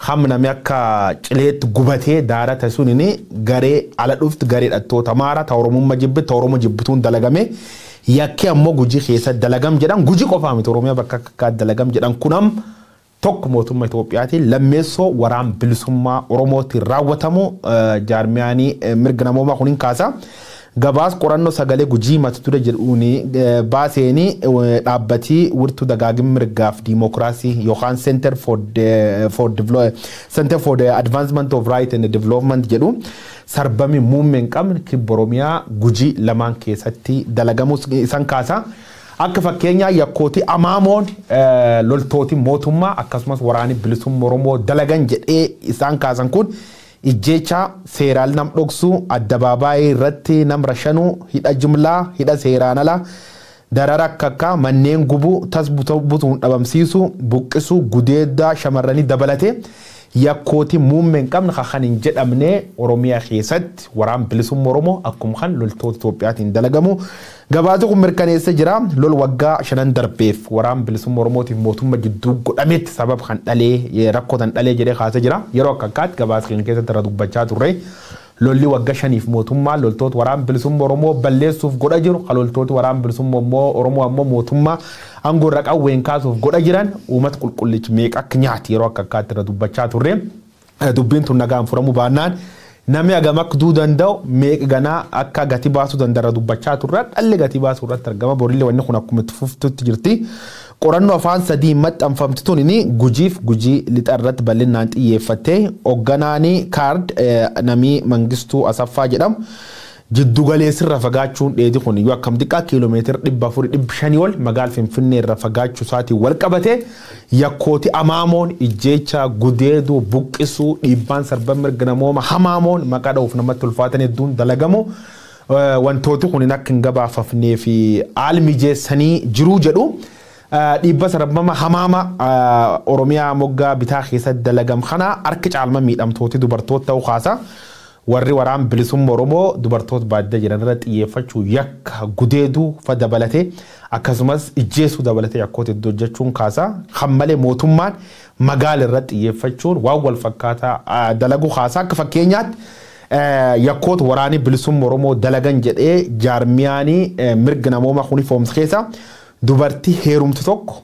Hamma namni akka cileetti gubatee daara ta'e garee ala dhuftu, garee dhattoota Amaara ta Oromummaa jibbi ta Oromoo jibbituun dalagame. Yakki ammoo Gujii keessa dalagam jedhan, Gujii qofaa miti, Oromiyaa bakka akka dalagam jedhan kunam tokko mootummaa Itoophiyaatiin, lammeessoo waraan bilisummaa Oromootiin raawwatamu jaarmiyaanii mirga namoomaa kun hin kaasa. Gabaas qorannoo sagalee Gujii mata dure jedhuun baaseenii dhaabbatii wirtuu dagaagin mirgaaf diimokiraasii yookaan Center for the Advancement of Right and Development jedhu sarbami muummee hin qabne kibba Oromiyaa Gujii lamaan keessatti dalagamuu isaan kaasa. Akka fakkeenyaa yakkooti amaamoon loltooti mootummaa akkasumas waraanni bilisummaa Oromoo dalagan jedhee isaan kaasan kun ijjeecha seeraan nam dhoksuu, addabaabaayii irratti nam rashanuu, hidha jumlaa, hidha seeraan alaa, darara akka akka manneen gubuu, tas butuun dhabamsiisuu, buqqisuu, gudeeddaa shamarranii dabalatee yakkooti muummee hin qabne kan hin jedhamne Oromiyaa keessatti waraan bilisummaa Oromoo akkuma kan loltoota Itoophiyaatiin dalagamu. Gabaasa kun mirkaneessa jira. Lol waggaa 5 darbeef waraan bilisummaa Oromootiif mootummaa jidduu godhametti sababa kan dhalee rakkoo kan dhalee jedhee kaasee jira. Yeroo akka akkaatti gabaasa keenya keessatti irra dubbachaa turre. Lolli waggaa 5f mootummaa loltoota waraan bilisummaa Oromoo balleessuuf godha jiru, kan loltoota waraan bilisummaa Oromoo ammoo mootummaa aangoo irra qawween kaasuuf godha jiran uummata qulqullichi meeqa akka nyaati yeroo akka akkaatti irra dubbachaa turre. Dubbiin tun nagaan furamuu baannaan namni hagam akka du'uu danda'u, meeqa ganaa akka gatii baasuu danda'u irra dubbachaa turre. Dhalli gatii baasuu irratti argama. Borillee wanni kun akkuma itti fuftutti jirti. Qorannoo afaan 3 maxxanfamti tun inni Gujiif Gujii lixa irratti bal'inaan xiyyeeffattee hoogganaanii CARD namii Mangistuu Asaffaa jedhamu jiddu galeessirra fagaachuun dheedhi kun yoo akkam xiqqaa kiiloomeetira 400-500 ol magaala Finfinnee irra fagaachuu isaatiin wal qabate yakkooti amaamoon ijjeecha, gudeeduu, buqqisuu, dhiibbaan sarba mirga namooma hamaamoon maqaa dha'uuf namatti ulfaatan hedduun dalagamu. Wantooti kun akka hin gabaafamnee fi haala mijeessanii jiruu jedhu. Dhiibba sarbama hamaama Oromiyaa moggaa bitaa keessatti dalagam kana harka caalma miidhamtooti dubartoota ta'uu kaasa. Warri waraan bilisummaa Oromoo dubartoota baadiyyaa jiran irra xiyyeeffachuu yakka gudeeduu fa dabalatee akkasumas ijjeessuu dabalatee yakkoota iddoo hojjechuun kaasa. Kan malee mootummaan magaala irratti xiyyeeffachuun waan wal fakkaataa dalaguu kaasa. Akka fakkeenyaatti yakkoota waraanii bilisummaa Oromoo dalagan jedhee jaarmiyaanii mirga namoomaa kuni foomsa keessa dubartii heerumtu tokko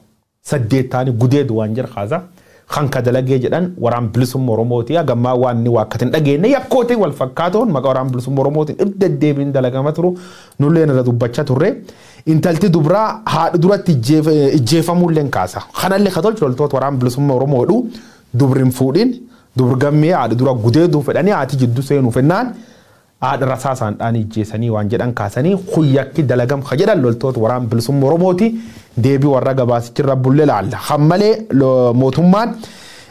8 ta'anii gudeedu waan jira kaasa. Kan ka dalagee jedhan waraan bilisummaa Oromooti. Hagammaa waan inni waakkate hin dhageenye yakkootii wal fakkaatoon maqaa waraan bilisummaa Oromootiin irra deddeebiin dalagama turu nulleen irra dubbachaa turre. Intalti dubraa haadha duratti ijjeefamuullee kaasa. Kanallee ka tolchu loltoota waraan bilisummaa Oromoodhu dubri hin fuudhin, dubri gammee haadha dura gudeeduu fedhanii haati jidduu seenuu fennaan haadha rasaasaan dhaan ijjeessanii waan jedhan kaasanii huyyakki dalagam ka jedhan loltoota waraan bilisummaa Oromooti. Deebii warra gabaasichirra bullee laalla. Kan malee mootummaan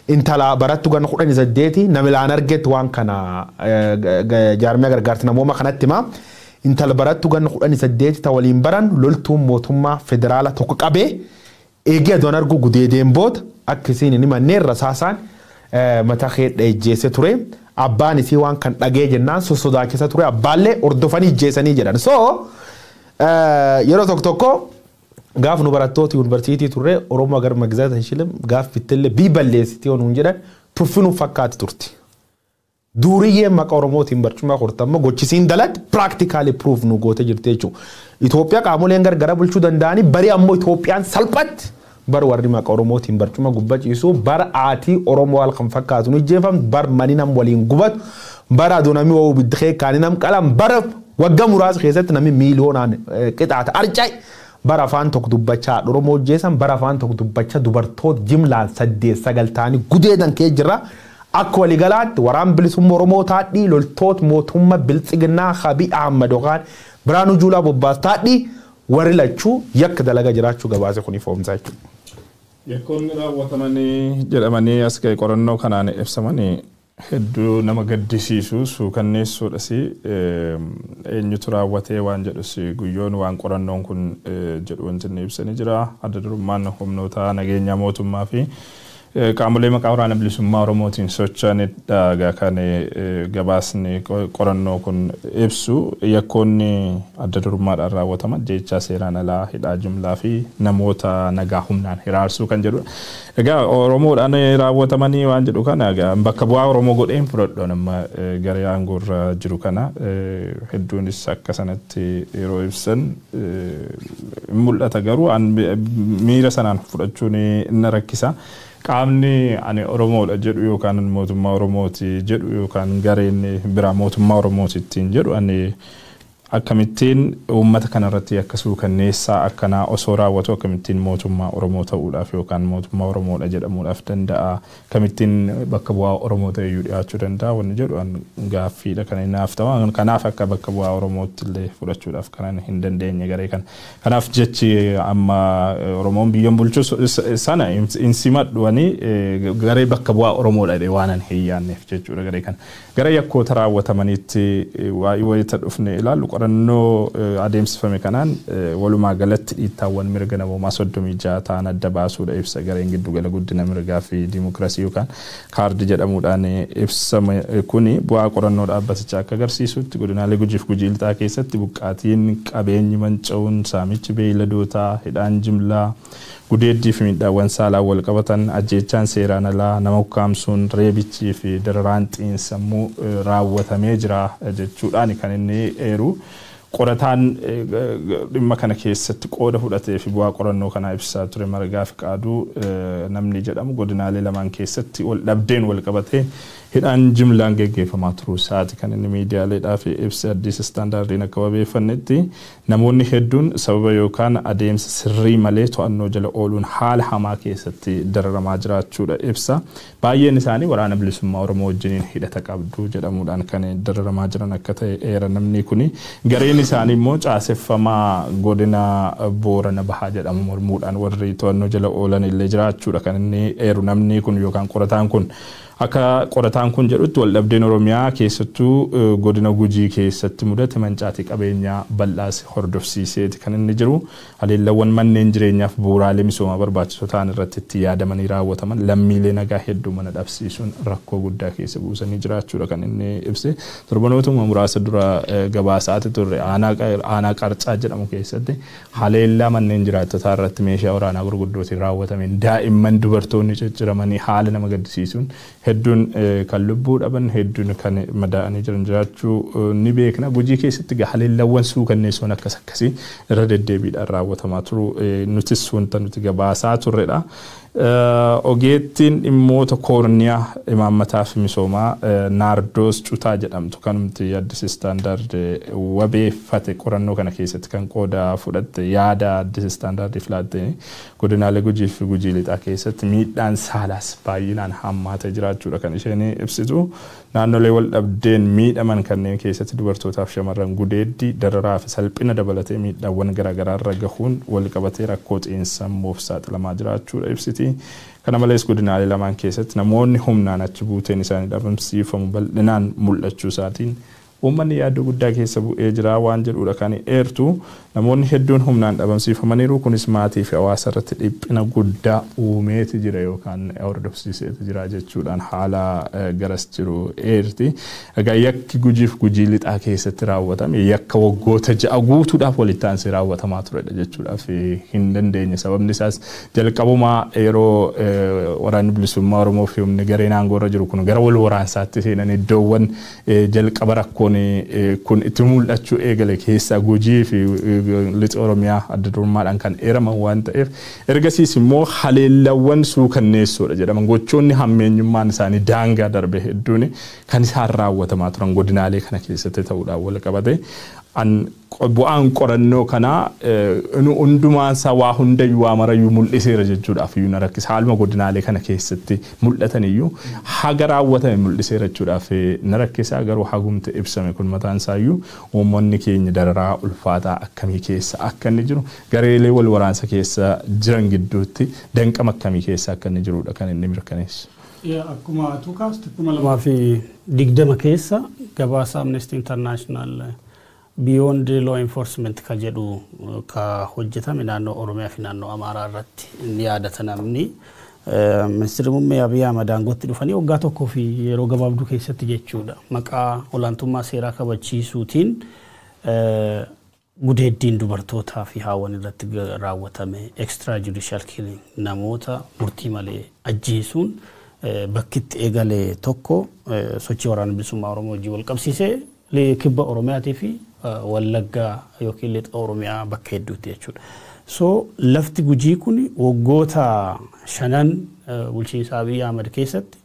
intala barattu ganna 18 nama ilaan argetti waan kana jaarmiyaa gargaarsa namooma kanatti himaa. Intala barattu ganna 18 ta waliin baran loltuun mootummaa federaala tokko qabee eegee aduun argu gudeedeen booda akka isiin hin himanneen rasaasaan mataa keedha ijjeesse ture. Abbaan isii waan kan dhagee jennaan sossodaachisa ture. Abbaallee hordofanii ijjeessanii jedhan. So yeroo tokko tokko gaaf nu barattoota yuunivarsiitii turre Oromoo agar magzaata hin shilim gaaf bittillee bii balleessitii yoo nuun jedhan tuffinuu fakkaati turti. Duuriyyeen maqaa Oromootiin barcuma hortamma gochisiin dalatti practically proof nu goote jirti jechuudha. Itoophiyaa qaamoleen gargara bulchuu danda'anii barii ammoo Itoophiyaan salphatti Bar warri maqaa Oromootiin barcuma gubbaa ciisu bar aatii Oromoo wal kan fakkaatu nu jeefam bar mani nam waliin gubatu bar aduu namni woo biddee kaanii nam qalan bar waggaa muraasa keessatti namni miiliyoonaan qixaata arcaa'i. Bara afaan tokko dubbachaa Oromoo hojjeessan bara afaan tokko dubbachaa dubartoota jimlaan 8 9 ta'anii gudeedan kee jira. Akka waliigalaatti waraan bilisummaa Oromoo taadhii loltoota mootummaa Biltsiginnaa Abiy Ahmad yookaan Biraanuu Juulaa Bobbaas taadhii warri lachuu yakka dalagaa jiraachuu gabaase kun ifoomsaa jechuudha. Yakkoonni raawwatamanii jedhamanii as ga'e qorannoo kanaan ibsamanii hedduu nama gaddisiisu suukanneessuudhas eenyutu raawwatee waan jedhus guyyoon waan qorannoon kun jedhu wanti inni ibsanii jira. Adda durummaan humnoota nageenyaa mootummaa fi qaamolee maqaa waraana bilisummaa Oromootiin socho'anidha kan gabaasni qorannoo kun ibsu. Yakkoonni adda durummaadhaan raawwataman jechaa seeraan alaa, hidhaa jumlaa fi namoota nagaa humnaan hiraarsuu kan jedhudha. Egaa Oromoodhaan raawwatamanii waan jedhu kana bakka bu'aa Oromoo godheen fudhadhu nama garee aangoorra jiru kana hedduunis akka sanatti yeroo ibsan mul'ata garuu miira sanaan fudhachuun na rakkisa. Qaamni ani Oromoodha jedhu yookaan mootummaa Oromooti jedhu yookaan gareen biraa mootummaa Oromooti ittiin jedhu ani akkamittiin uummata kanarratti akka suukanneessaa akkanaa osoo raawwatu akkamittiin mootummaa Oromoo ta'uudhaaf yookaan mootummaa Oromoodha jedhamuudhaaf danda'a, akkamittiin bakka bu'aa Oromoo ta'eyyuu dhiyaachuu danda'a wanni jedhu an gaaffiidha kan inni naaf ta'u. Kanaaf akka bakka bu'aa Oromootti illee fudhachuudhaaf kan hin dandeenye garee kana. Kanaaf jechi amma Oromoon biyyan bulchuu sana hin simadhu ani garee bakka bu'aa Oromoodha jedhee waan an hin yaadneef jechuudha garee kana. Gara yakkoota raawwatamaniitti waa'ee wayita dhufne ilaallu qorannoo adeemsifame kanaan walumaa galatti dhiittaawwan mirga namoomaa 36 ta'an adda baasuudha ibsa gareen giddugala guddina mirgaa fi dimokiraasii yookaan kaardi jedhamuudhaan ibsame kuni bu'aa qorannoo dhaabbatichaa akka agarsiisutti godinaalee Gujiif Gujii Lixaa keessatti buqqaatiin qabeenyi manca'uun, saamichi beeyladootaa, hidhaan jimlaa, gudeeddii fi miidhaawwan saalaan wal qabatan, ajjeechaan seeraan alaa, nama ukkaamsuun, reebichii fi dararaan xiinsammuu raawwatamee jira jechuudhaan kan inni eeru. Qorataan dhimma kana keessatti qooda fudhatee fi bu'aa qorannoo kanaa ibsaa ture Margaa Fiqaaduu namni jedhamu godinaalee lamaan keessatti wal dhabdeen wal qabatee hidhaan jimlaan geggeeffamaa turuu isaati kan inni miidiyaaleedhaaf ibsa. Addis Istaandaardiin akka wabeeffannetti namoonni hedduun sababa yookaan adeemsa sirrii malee to'annoo jala ooluun haala hamaa keessatti dararamaa jiraachuudha ibsa. Baay'een isaanii waraana bilisummaa Oromoo wajjiniin hidhata qabdu jedhamuudhaan kan dararamaa jiran akka ta'e eera namni kuni. Gareen isaanii immoo caaseffamaa godina Boorana Bahaa jedhamu mormuudhaan warri to'annoo jala oolan illee jiraachuudha kan inni eeru namni kun yookaan qorataan kun. Akka qorataan kun jedhutti waldhabdeen Oromiyaa keessattuu godina Gujii keessatti mudate mancaatii qabeenyaa bal'aas hordofsiiseeti kan inni jiru. Haleellawwan manneen jireenyaaf bu'uuraalee misoomaa barbaachisoo ta'an irratti itti yaadamanii raawwataman lammiilee nagaa hedduu mana dhabsiisuun rakkoo guddaa keessa buusanii jiraachuudha kan inni ibse. Torbanootuma muraasa dura gabaasaati turre aanaa Qarcaa jedhamu keessatti haleellaa manneen jiraattotaa irratti meeshaa waraanaa gurguddootiin raawwatameen daa'imman dubartoonni cicciramanii haala nama gaddisiisuun hedduun kan lubbuu dhaban, hedduun kan madaa'anii jiran jiraachuu ni beekna. Gujii keessatti haleellawwan suukanneessoon akkas akkasii irra deddeebiidhaan raawwatamaa turu nutis wanta nuti gabaasaa turredha. Ogeettiin dhimmoota koorniyaa, imaammataa fi misoomaa Naardoos Cutaa jedhamtu kanumti Addis Istaandaard wabeeffate qorannoo kana keessatti kan qooda fudhatte yaada Addis Istaandaardiif laatte godinaalee Gujii fi Gujii Lixaa keessatti miidhaan saalaas baay'inaan hammaatee jiraachuudha kan isheen ibsitu. Naannolee wal dhabdeen miidhaman kanneen keessatti dubartootaaf shamarran gudeeddii, dararaa fi salphina dabalatee miidhaawwan garaagaraa irra gahuun wal qabatee rakkoo xiinsammuuf saaxilamaa jiraachuudha ibsiti. Kana malees godinaalee lamaan keessatti namoonni humnaan achi buuteen isaanii dhabamsiifamu bal'inaan mul'achuu isaatiin uummanni yaaddoo guddaa keessa bu'ee jira waan jedhudha kan eertu. Namoonni hedduun humnaan dhabamsiifamaniiru, kunis maatii fi hawaasa irratti dhiphina guddaa uumeeti jira yookaan hordofsiiseeti jira jechuudhaan haala garas jiru eerti. Egaa yakki Gujiif Gujii Lixaa keessatti raawwatame yakka waggoota 6 guutuudhaaf walitti aansee raawwatamaa turedha jechuudhaaf hin dandeenye. Sababni isaas jalqabumaa yeroo waraanni bilisummaa Oromoo fi humni gareen aangoorra jiru kun gara wal waraansaatti seenan iddoowwan jalqaba rakkoo Rakkoon kun itti mul'achuu eegale keessaa Gujii fi Lixa Oromiyaa adda durummaadhaan kan eeraman waan ta'eef, ergasiis immoo haleellawwan suukanneessoodha jedhaman, gochoonni hammeenyummaan isaanii daangaa darbe hedduun kan isaan raawwatamaa turan godinaalee kana keessatti ta'uudhaan wal qabate. Bu'aan qorannoo kanaa hundumaan isaa waa hundayyuu waa marayyuu mul'iseera jechuudhaaf iyyuu na rakkisa. Haaluma godinaalee kana keessatti mul'atan iyyuu haga raawwatame mul'iseera jechuudhaaf na rakkisa. Garuu hagumti ibsame kun mataan isaayyuu uummanni keenya dararaa ulfaataa akkamii keessa akka inni jiru, gareelee wal waraansa keessa jiran gidduutti danqama akkamii keessa akka inni jirudha kan inni mirkaneessu. Akkuma tuukaastu, 2020 keessa gabaasa Amnesty International Beyond Law Enforcement ka jedhu ka hojjetame naannoo Oromiyaa fi naannoo Amaaraa irratti ni yaadata namni. Ministeerri muummee Abiy Ahmad aangootti dhufanii waggaa tokkoo fi yeroo gabaabduu keessatti jechuudha. Maqaa olaantummaa seeraa kabachiisuutiin gudeeddiin dubartootaa fi haawwan irratti raawwatame, extra judicial killing, namoota murtii malee ajjeesuun bakki itti eegale tokko sochii Waraana Bilisummaa Oromoo wajjin wal qabsiisee Kibba Oromiyaatii fi Wallaggaa yookiin Lixa Oromiyaa bakka hedduutti jechuudha. So lafti Gujii kun waggoota shanan bulchiinsa Abiy Ahmad keessatti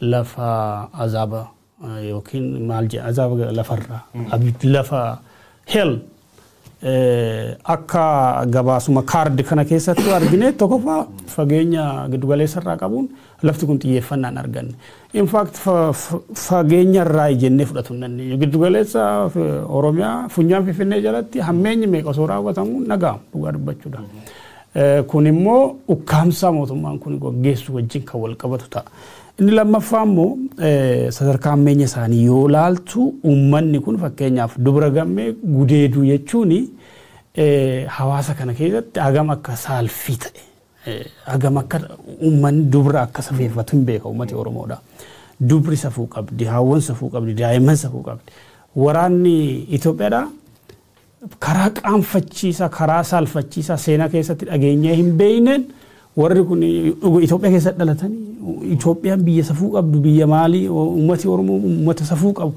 lafa azaaba yookiin maal jedha, azaaba lafarraa, lafa hell. Akka gabaasuma kaardi kana keessatti argine, tokkoffaa fageenya giddugaleessa irraa qabuun lafti kun xiyyeeffannaan arganne. In fact, fageenya irraa jennee fudhatu hin dandeenyu. Giddugaleessa Oromiyaa funyaan Finfinnee jalatti hammeenyi meeqa osoo raawwatamu naga'amu dhugaa dubbachuudha. Kun immoo ukkaamsaa mootummaan kun gaggeessu wajjin kan wal qabatu ta'a. Inni lammaffaa immoo sadarkaa hammeenya isaanii yoo laaltu, uummanni kun fakkeenyaaf dubra gammee gudeeduu jechuun hawaasa kana keessatti hagam akka saalfii ta'e, hagam akka uummanni dubra akka safeeffatu hin beeka uummati Oromoodha. Dubri safuu qabdi, haawwan safuu qabdi, daa'imman safuu qabdi. Waraanni Itoophiyaadha karaa qaanfachiisaa, karaa saalfachiisaa seenaa keessatti dhageenyee hin beekneen warri kun Itoophiyaa keessatti dhalatanii, Itoophiyaan biyya safuu qabdu, biyya maalii, uummati Oromoo uummata safuu qabu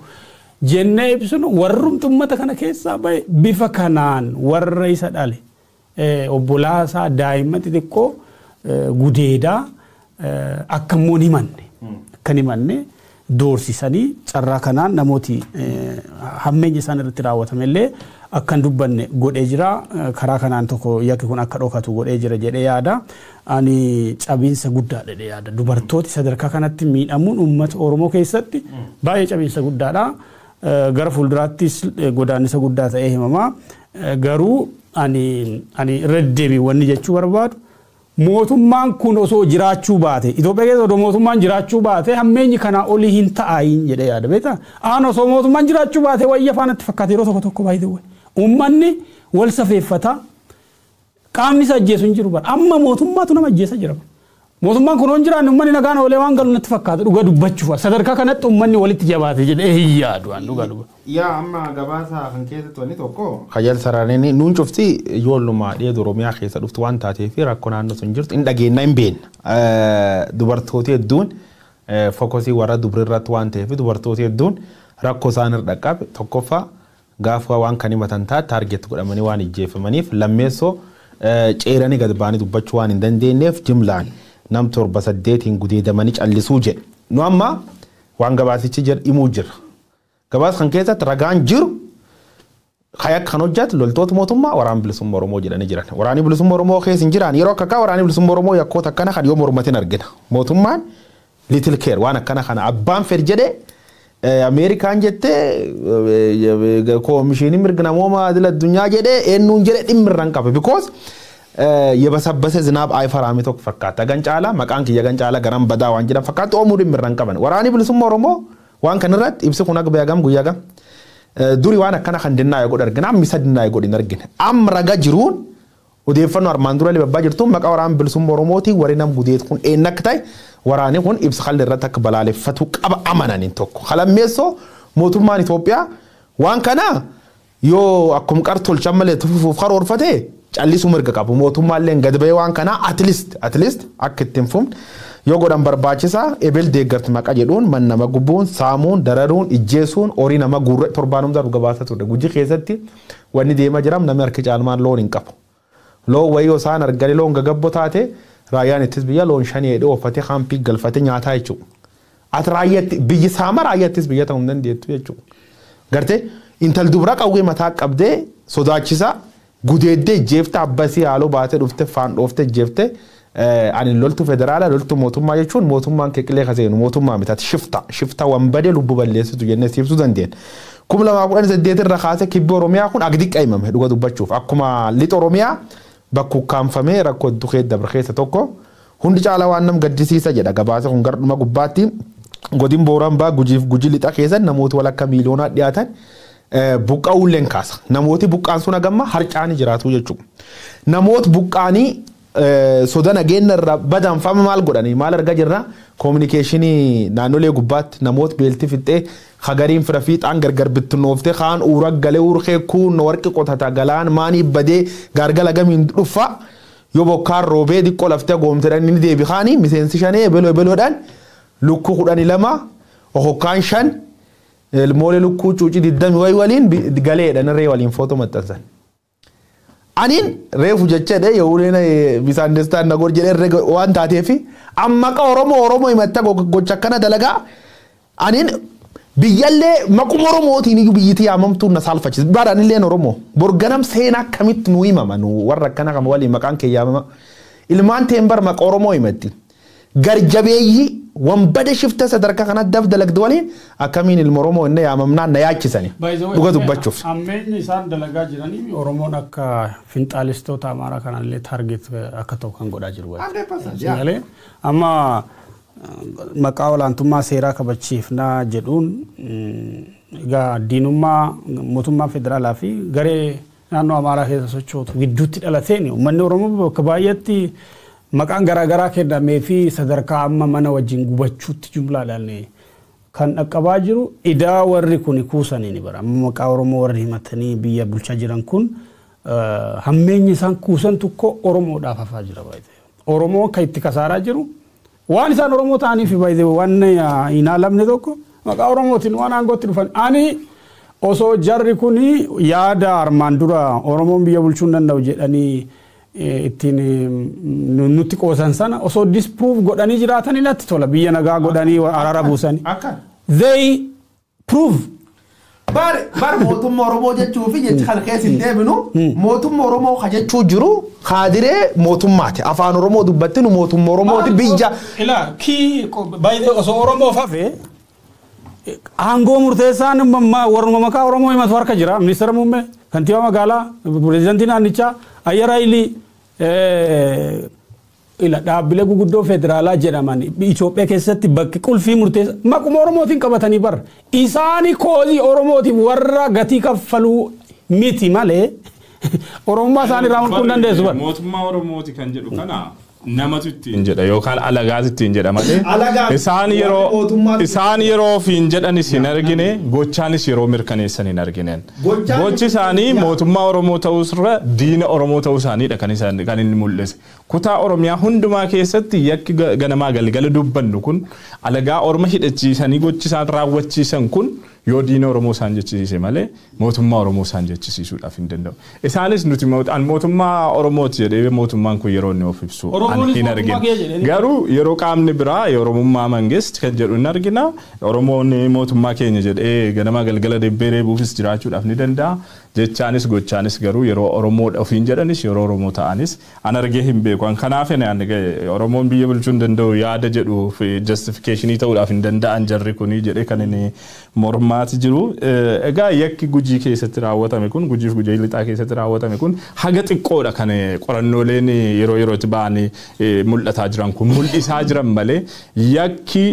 jennee ibsinu, warrumti uummata kana keessaa bahe bifa kanaan warra isa dhale, obbolaasaa, daa'imman xixiqqoo gudeedaa, akka immoo hin himanne akka hin himanne doorsisanii, carraa kanaan namooti hammeenya isaan irratti raawwatame illee akka hin dubbanne godhee jira. Karaa kanaan tokko yakki kun akka dhokatu godhee jira jedhee yaada. Ani cabiinsa guddaa jedhee yaada. Dubartooti sadarkaa kanatti miidhamuun uummata Oromoo keessatti baay'ee cabiinsa guddaadha. Gara fuulduraattis godaannisa guddaa ta'ee himama. Garuu ani irra deebii wanni jechuu barbaadu, mootummaan kun osoo jiraachuu baate, Itoophiyaa keessa osoo mootummaan jiraachuu baate, hammeenyi kanaa olii hin ta'ayin jedhee yaada, beektaa? Aan osoo mootummaan jiraachuu baate wayya faanatti fakkaate yeroo tokko tokko baay'ee. Uummanni wal safeeffata, qaamni isa ajjeesu hin jiru bara. Amma mootummaatu nama ajjeesa jira. Mootummaan kun hin jiraanne uummanni nagaan oolee waan galu natti fakkaata dhuga dubbachuuf. Sadarkaa kanatti uummanni walitti jabaate jedhee hin yaadu waan dhuga dhuga. Yaa, amma gabaasa kan keessatti wanni tokko Kajal Saraareen nuun cufti ijoolluma dhiyeetu Oromiyaa keessa dhuftu waan taateef rakkoo naannoo sun jirtu hin dhageenna, hin beekna. Dubartooti hedduun focus warra dubri irratti waan ta'eef, dubartooti hedduun rakkoo isaan irra dhaqqabe tokkoffaa gaafa waan kan himatan taate target godhamanii waan ijjeeffamaniif, lammeessoo ceeranii gad ba'anii dubbachuu waan hin dandeenyeef jimlaan nam torba saddeetiin gudeedamanii callisuu jedhe. Nu amma waan gabaasichi jedhu himuu jirra. Gabaasa kan keessatti ragaan jiru kayak kan hojjetu loltoota mootummaa Waraana Bilisummaa Oromoo jedhanii jiran. Waraanni Bilisummaa Oromoo keessa hin jiran yeroo akka Waraanni Bilisummaa Oromoo yakkoota akkana kan yoo mormatiin argina. Mootummaan little care waan akkana kana abbaan fedhi jedhee, Ameerikaan jettee, koomishinii mirga namoomaa idil addunyaa jedhee, eenyuun jedhee dhimmi irra hin qabu. Because የበሰበሰ ዝናብ አይፈራም tokko fakkaata. Gan caalaa maqaan kiyya gan caalaa garan badaa waan jedhan fakkaata, oomuu dhimmi irra hin qaban. Waraanni Bilisummaa Oromoo waan kanarratti ibsi kun akka beekam guyyaa gam. Duri waan akkana kan dinnaa godhu argina, amma isa dinnaa godhu hin argine. Amma raga jiruun odeeffannoo armaan dura babbaa jirtuun maqaa Waraana Bilisummaa Oromootiin warri nam gudeet kun eenyu akka ta'e waraanni kun ibsa kalli irratti akka balaaleffatu qaba amananiin tokko. Kalammeessoo mootummaan Itoophiyaa waan kana yoo akkuma qar tolchan malee tufuuf karoorfate Callisuu mirga qabu. Mootummaallee gad ba'ee waan kana at least akka ittiin fufne yoo godhan barbaachisaa. Ebel deeggarti maqaa jedhuun man nama gubuun, saamuun, dararuun, ijjeesuun, horii nama guurra torbaanum darbu gabaasa ture. Gujii keessatti wanni deemaa jiram namni harki caalmaan loon hin qabu. Loon wayii osaan arganii loon gagabbo taate raayyaan ittis biyya loon shanii hidhee ooffatee haampii galfatee nyaataa jechuudha. Ati raayyaatti biyyi saama raayyaattis biyya ta'uu hin dandeettu jechuudha. Gartee intal dubra qawwee mataa qabdee sodaachisa gudeeddee ijjeefte abbasii haaloo baatee dhufte faan dhooftee ijjeefte ani loltu federaala loltu mootummaa jechuun mootummaan keqilee kaseenu mootummaa miti ati shifta wanbadee lubbu balleessitu jennee siibsuu dandeenya. 2018 irra kaasee kibbi Oromiyaa kun agdiqqa himame dhuga dubbachuuf akkuma lixa Oromiyaa bakka ukkaanfamee rakkoo hedduu keessa dabre keessa tokko hundi caalaa waan nam gaddisiisa jedha gabaasa kun gara dhuma gubbaatti godin Booran baa gujiif guji lixa keessa namoota walakka miiliyoonaa dhiyaatan buqqa'uulleen kaasa. Namooti buqqaan sun hagamma harcaanii jiraatu jechuudha. Namooti buqqaanii soda nageenya irraa badanfama maal godhanii maal argaa jirra koominikeeshinii naannolee gubbaatti namoota beelti fixxee hagariin fira fiixaan gargar bittinnooftee kaan uura galee urkee kuun warqi qotata galaan maanii badee gaargala gamiin dhufa yoo bokkaan roobee xiqqoo laftee goomtedhaan inni deebi kaanii miseensi shanee ebeloo ebeloodhaan lukkuu 12 okokkaan 5 ilmoolee lukkuu cuucii 20 wayii waliin galeedhaan ree waliin footoo maxxansan. Aniin reefu jecha yoo bisaan destaan nagor jedhee waan taateef amma ka Oromoo Oromoo himatta gocha akkana dalagaa aniin biyyallee maquma Oromootiin iyyuu biyyittii yaamamtuun na saalfachiisa. Baraan illee Oromoo borganam seenaa akkamitti nu himama nu warra akkana kan waliin maqaan kee yaamama. Ilmaan teen bar maqa Oromoo himatti. Garjabeeyyii wanbade shifta sadarkaa kana daf dalagdu waliin akkamiin ilma Oromoo inni yaamamnaan na yaachisani. Dhuga dubbachuuf. Ammeenyi isaan dalagaa jiranii Oromoon akka finxaalistoota Amaaraa kanallee taarget akka ta'u kan godhaa jiru. Amma maqaa olaantummaa seeraa kabachiifnaa jedhuun egaa diinummaa mootummaa federaalaa fi garee naannoo Amaaraa keessa sochootu gidduutti dhalateen uummanni Oromoo bakka baay'eetti maqaan garaagaraa kennamee fi sadarkaa amma mana wajjin gubachuutti jumlaadhaan kan dhaqqabaa jiru idaa warri kun kuusanii ni bara. Amma maqaa Oromoo warri himatanii biyya bulchaa jiran kun hammeenyi isaan kuusan tokko Oromoodhaaf hafaa jira baay'ee. Oromoo kan itti kasaaraa jiru waan isaan Oromoo ta'aniif baay'ee waan hin alamne tokko maqaa Oromootiin waan aangootti dhufan. Ani osoo jarri kun yaada armaan dura Oromoon biyya bulchuu hin danda'u jedhanii ittiin nutti qoosan sana osoo disprove godhanii jiraatanii natti tola biyya nagaa godhanii araara buusanii. They prove. Bar mootummaa Oromoo jechuu fi jecha kana keessa hin deebinu mootummaa Oromoo ka jechuu jiru kaadiree mootummaati. Afaan Oromoo dubbattinu mootummaa Oromooti biyya. Ilaa kii baay'ee osoo Oromoo fafe aangoo murteessaan warruma maqaa Oromoo himatu harka jira. Ministeera muummee, kantiibaa magaalaa, pireezidantii naannichaa, Ayyara Hayilii ila dhaabbilee guguddoo federaalaa jedhaman Itoophiyaa keessatti bakki qulfii murteessa maquma Oromootiin qabatanii bara. Isaani koozii Oromootiif warra gatii kaffaluu miti malee Oromummaa isaanii irraa mulquu hin dandeessu bara. Mootummaa Oromooti kan jedhu kana namatu ittiin jedha yookaan alagaatu ittiin jedha malee isaan yeroo ofiin jedhanis hin argine gochaanis yeroo mirkaneessan hin argineen. Gochi isaanii mootummaa Oromoo ta'uusirra diina Oromoo ta'uu isaaniidha kan inni mul'ise. Kutaa Oromiyaa hundumaa keessatti yakki ganamaa galgala dubbannu kun alagaa Orma hidhachiisanii gochi isaan raawwachiisan kun yoo diina Oromoo isaan jechisiise malee mootummaa Oromoo isaan jechisiisuudhaaf hin danda'u. Isaanis nuti mootummaa Oromooti jedhee mootummaan kun yeroo inni of ibsu hin argine. Garuu yeroo qaamni biraa Oromummaa Mangist kan jedhu hin argina. Oromoon mootummaa keenya jedhee ganamaa galgala debbee reebuufis jiraachuudhaaf ni danda'a. Jechaanis gochaanis garuu yeroo Oromoo ofiin jedhanis yeroo Oromoo ta'anis an argee hin beeku. Kanaaf Oromoon biyya bulchuu hin danda'u yaada jedhuuf justificationii ta'uudhaaf hin danda'an jarri kuni jedhee kan inni mormaati jiru. Egaa yakki Gujii keessatti raawwatame kun Gujiif Gujii lixaa keessatti raawwatame kun haga xiqqoodha kan qorannooleen yeroo yerootti ba'anii mul'ataa jiran kun mul'isaa jiran malee yakki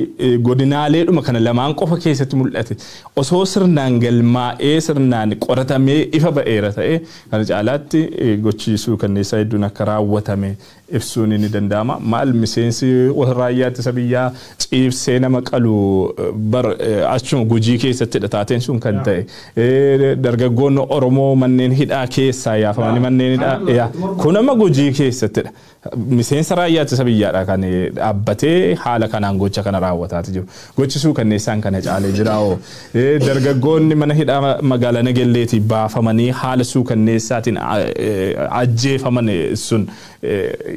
godinaaleedhuma kana lamaan qofa keessatti mul'ate osoo sirnaan galmaa'ee sirnaan qoratamee ifa ba'eera ta'e kana caalaatti gochiisuu kanneessaa hedduun akka raawwatame Ibsuun ni danda'ama. Maal miseensi raayyaa ittisa biyyaa ciibsee nama qalu bar achuma Gujii keessattidha taateen sun kan ta'e. Dargaggoonni Oromoo manneen hidhaa keessaa yaafamanii manneen hidhaa kun amma Gujii keessattidha. Miseensa raayyaa ittisa biyyaadha kan dhaabbatee haala kanaan gocha kana raawwataati jiru. Gochi suukanneessaan kana caalee jira hoo. Dargaggoonni mana hidhaa magaalaa Nagelleetii baafamanii haala suukanneessaatiin ajjeefaman sun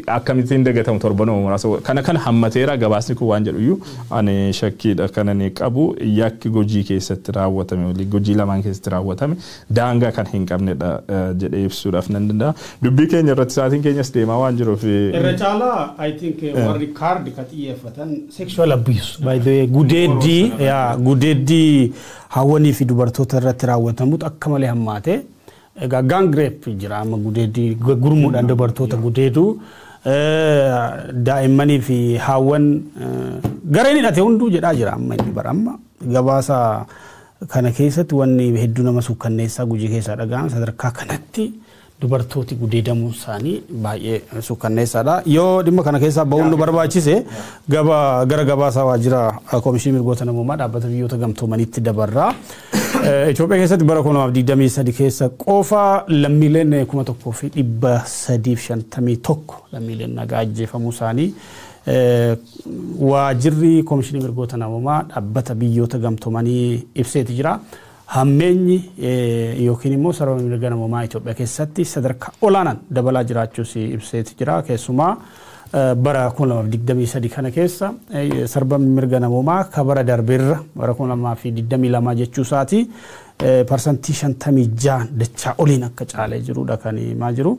akkamittiin dagatamu torbanuma muraasa kana kana hammateera gabaasni kun waan jedhu iyyuu ani shakkiidha kan ani qabu. Yakki Gujii keessatti raawwatame, Gujii lamaan keessatti raawwatame daangaa kan hin qabnedha jedhee ibsuudhaaf nan danda'a. Dubbii keenya irratti sa'aatiin keenyas deemaa waan jiruuf. Irra caalaa, I think, warri kaardi ka xiyyeeffatan sexual abuse, by the way, gudeeddii yaa gudeeddii hawwanii fi dubartoota irratti raawwatamutu akka malee hammaate. Egaa gang rape jira amma, gudeeddii gurmuudhaan dubartoota gudeedu, daa'immanii fi haawwan gareen hidhate hunduu jedhaa jira amma inni bara amma gabaasa kana keessatti. Wanni hedduu nama suukkanneessaa Gujii keessaa dhaga'an sadarkaa kanatti dubartooti gudeedamuu isaanii baay'ee suukkanneessaadha. Yoo dhimma kana keessaa bahuun nu barbaachise, gara gabaasaa waajjira Koomishinii Mirgoota Namoomaa Dhaabbata Biyyoota Gamtoomaniitti dabarraa. Itoophiyaa keessatti bara 2023 keessa qofa lammiileen 1351 lammiileen nagaa ajjeefamuu isaanii waajjirri Koomishinii Mirgoota Namoomaa Dhaabbata Biyyoota Gamtoomanii ibseeti jira. Hammeenyi yookiin immoo sarara mirga namoomaa Itoophiyaa keessatti sadarkaa olaanaan dabalaa jiraachuus ibseeti jira. Keessumaa bara 2023 kana keessa sarbamni mirga namoomaa ka bara darbeerra, bara 2022 jechuu isaati, 56% dachaa oliin akka caalee jirudha kan himaa jiru.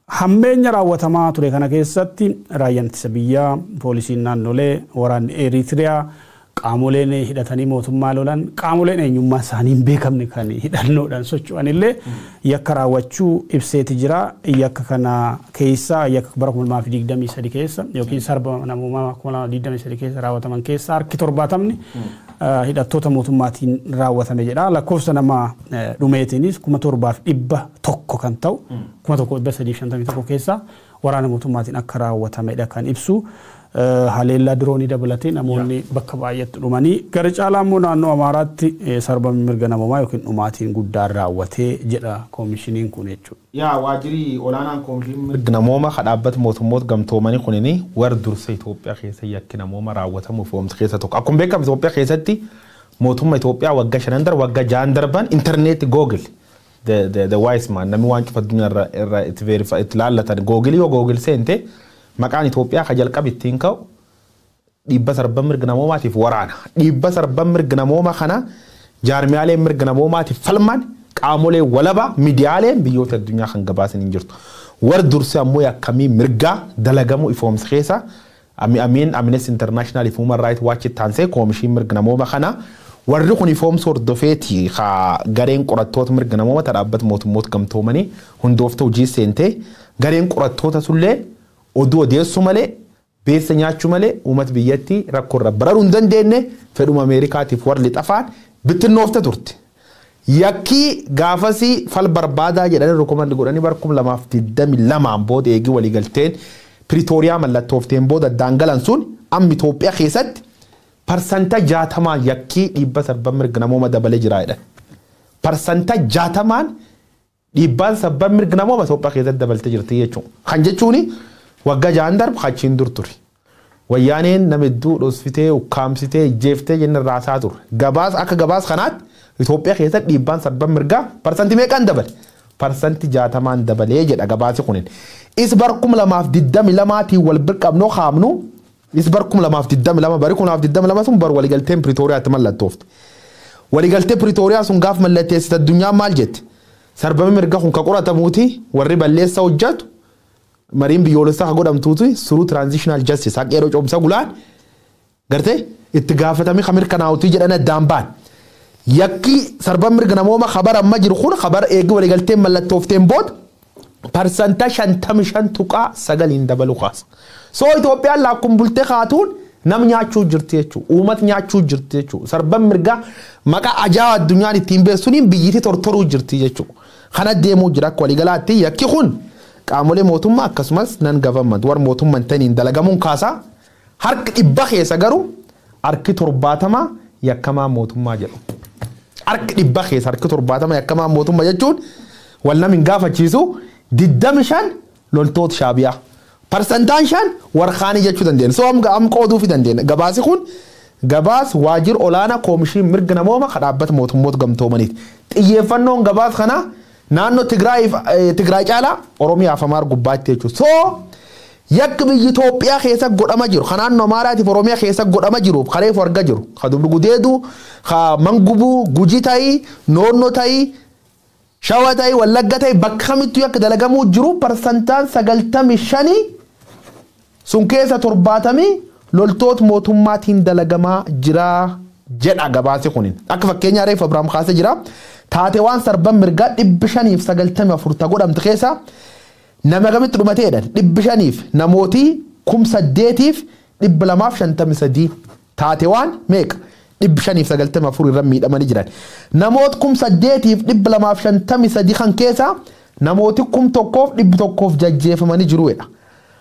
Hammeenya raawwatamaa ture kana keessatti raayyaan ittisa biyyaa, poolisiin naannolee, waraanni Eritiriyaa, qaamoleen hidhatanii mootummaa lolan, qaamoleen eenyummaa isaanii hin beekamne kan hidhannoodhaan socho'an illee yakka raawwachuu ibseeti jira. Yakka kana keessa, yakka bara 2023 keessa yookiin sarba namoomaa 2023 keessa raawwataman keessa harki 70ni hidhattoota mootummaatiin raawwatame jedha. Lakkoofsa nama dhumeetiinis 7100 kan ta'u, 1351 keessa waraana mootummaatiin akka raawwatamedha kan ibsu. Haleellaa diroonii dabalatee namoonni bakka baay'eetti dhumanii, gara caalaa immoo naannoo Amaaraatti sarbamni mirga namoomaa yookiin dhumaatiin guddaan raawwatee jedha koomishiniin kun jechuudha. Yaa, waajjirri olaanaan koomishinii mirga namoomaa kan Dhaabbata Mootummoota Gamtoomanii kunini warra dursa Itoophiyaa keessa yakki namooma raawwatamuuf oomsa keessa tokko. Akkuma beekamu Itoophiyaa keessatti mootummaa Itoophiyaa waggaa 5 darban, waggaa 6 darban intarneetii Google, the wise man, namni waan cufa addunyaa irra itti verify itti laallatan Google, yoo Google seente maqaan Itoophiyaa ka jalqaba ittiin ka'u dhiibba sarba mirga namoomaatiif waraana. Dhiibba sarba mirga namoomaa kana jaarmiyaaleen mirga namoomaatiif falman, qaamolee walabaa, miidiyaaleen biyyoota addunyaa kan gabaasan hin jirtu. Warri dursi ammoo akkamii mirgaa dalagamu ifoomsa keessa amiin Amnesty International fi Human Rights Watch taansee koomishiin mirga namoomaa kana warri kun ifoomsa hordofeeti haa gareen qorattoota mirga namoomaa ta Dhaabbata Mootummoota Gamtoomanii hundoofta hojii seentee. Gareen qorattoota sullee oduu odeessuu malee, beessa nyaachuu malee uummata biyyattii rakkoo irra bararuu hin dandeenye, fedhuma Ameerikaatiif warri lixafaan bittinnoofte turte. Yakkii gaafasii fal barbaadaa jedhanii recommend godhanii bara 2022n booda eegii waliigalteen Piriitooriyaa mallattoofteen booda daangalan sun amma Itoophiyaa keessatti 60% yakkii dhiibba sarba mirga namooma dabalee jira jedhan. 60% dhiibbaan sabba mirga namooma Itoophiyaa keessatti dabaltee jirti jechuudha. Kan jechuun waggaa 6 darbu achiin dur ture. Wayyaaneen nama hedduu dhosfitee, ukkaamsitee, ijjeeftee jenne raasaa turre. Gabaas akka gabaas kanaatti Itoophiyaa keessatti dhiibbaan sabba mirgaa parsantii meeqaan dabale? 60% dabalee jedha gabaasi kunin. Is bara 2022tiin wal bira qabnoo kaamnu, is bara 2022, bari 2022 sun bar waliigalteen Piriitooriyaatti mallattoofte. Waliigaltee Piriitooriyaa sun gaaf mallatteessite addunyaan maal jette? Sarbama mirga kun ka qoratamuuti, warri balleessa hojjetu mariin biyyoolessaa ka godhamtuuti, through transitional justice haqa yeroo coomsa gulaan gartee itti gaafatamii ka mirkanaa'utii jedhan addaan ba'an. Yakki sarban mirga namooma kabar amma jiru kun kabar eegi waliigalteen mallattoofteen booda 55.9% dabaluu kaasa. So Itoophiyaan laakkuun bultee kaatuun nam nyaachuu jirti jechuudha. Uummata nyaachuu jirti jechuudha. Sarban mirgaa maqaa ajaa'aa addunyaan ittiin beeksuniin biyyittii tortoruu jirti jechuudha. Kana deemuu jira akka waliigalaatti yakki kun Qaamolee mootummaa akkasumas non government warra mootummaan taniin dalagamuun kaasaa harki 100 keessa garuu harki 70 yakkamaa mootummaa jedhu. Harki 100 keessa harki 70 yakkamaa mootummaa jechuun wal nam hin gaafachiisu 25 loltoota Shaabiyaa. Parsantaan 5 warqaanii jechuu dandeenya. So am qooduu fi dandeenya. Gabaasi kun gabaas waajjira olaanaa koomishinii mirga namooma kan dhaabbata mootummoota gamtoomaniiti. Xiyyeeffannoon gabaas kana naannoo Tigraay caalaa Oromiyaa fi Amaar gubbaatti jechuudha. So yakki biyyi Itoophiyaa keessa godhama jiru kan naannoo Amaaraatiif Oromiyaa keessa godhama jiru kareef argaa jiru. Ka dubri gudeedu, ka mangubuu, Gujii ta'ii, Noonnoo ta'ii, Shawa ta'ii, Wallagga ta'ii bakka kamittuu yakka dalagamuu jiru parsantaan 95 sun keessa 70 loltoota mootummaatiin dalagamaa jira jedha gabaasi kunin. Akka fakkeenyaa reefu Abiraam kaasee jira. Taatee waan sarban mirgaa 594 ta godhamte keessa nama kamitti dhumateedha. 500 namootii 8,253 taatee waan meeqa 594 irra miidhamanii jiran. Namoota 8,253 kan keessa namooti 1,100 jajjeefamanii jiruudha.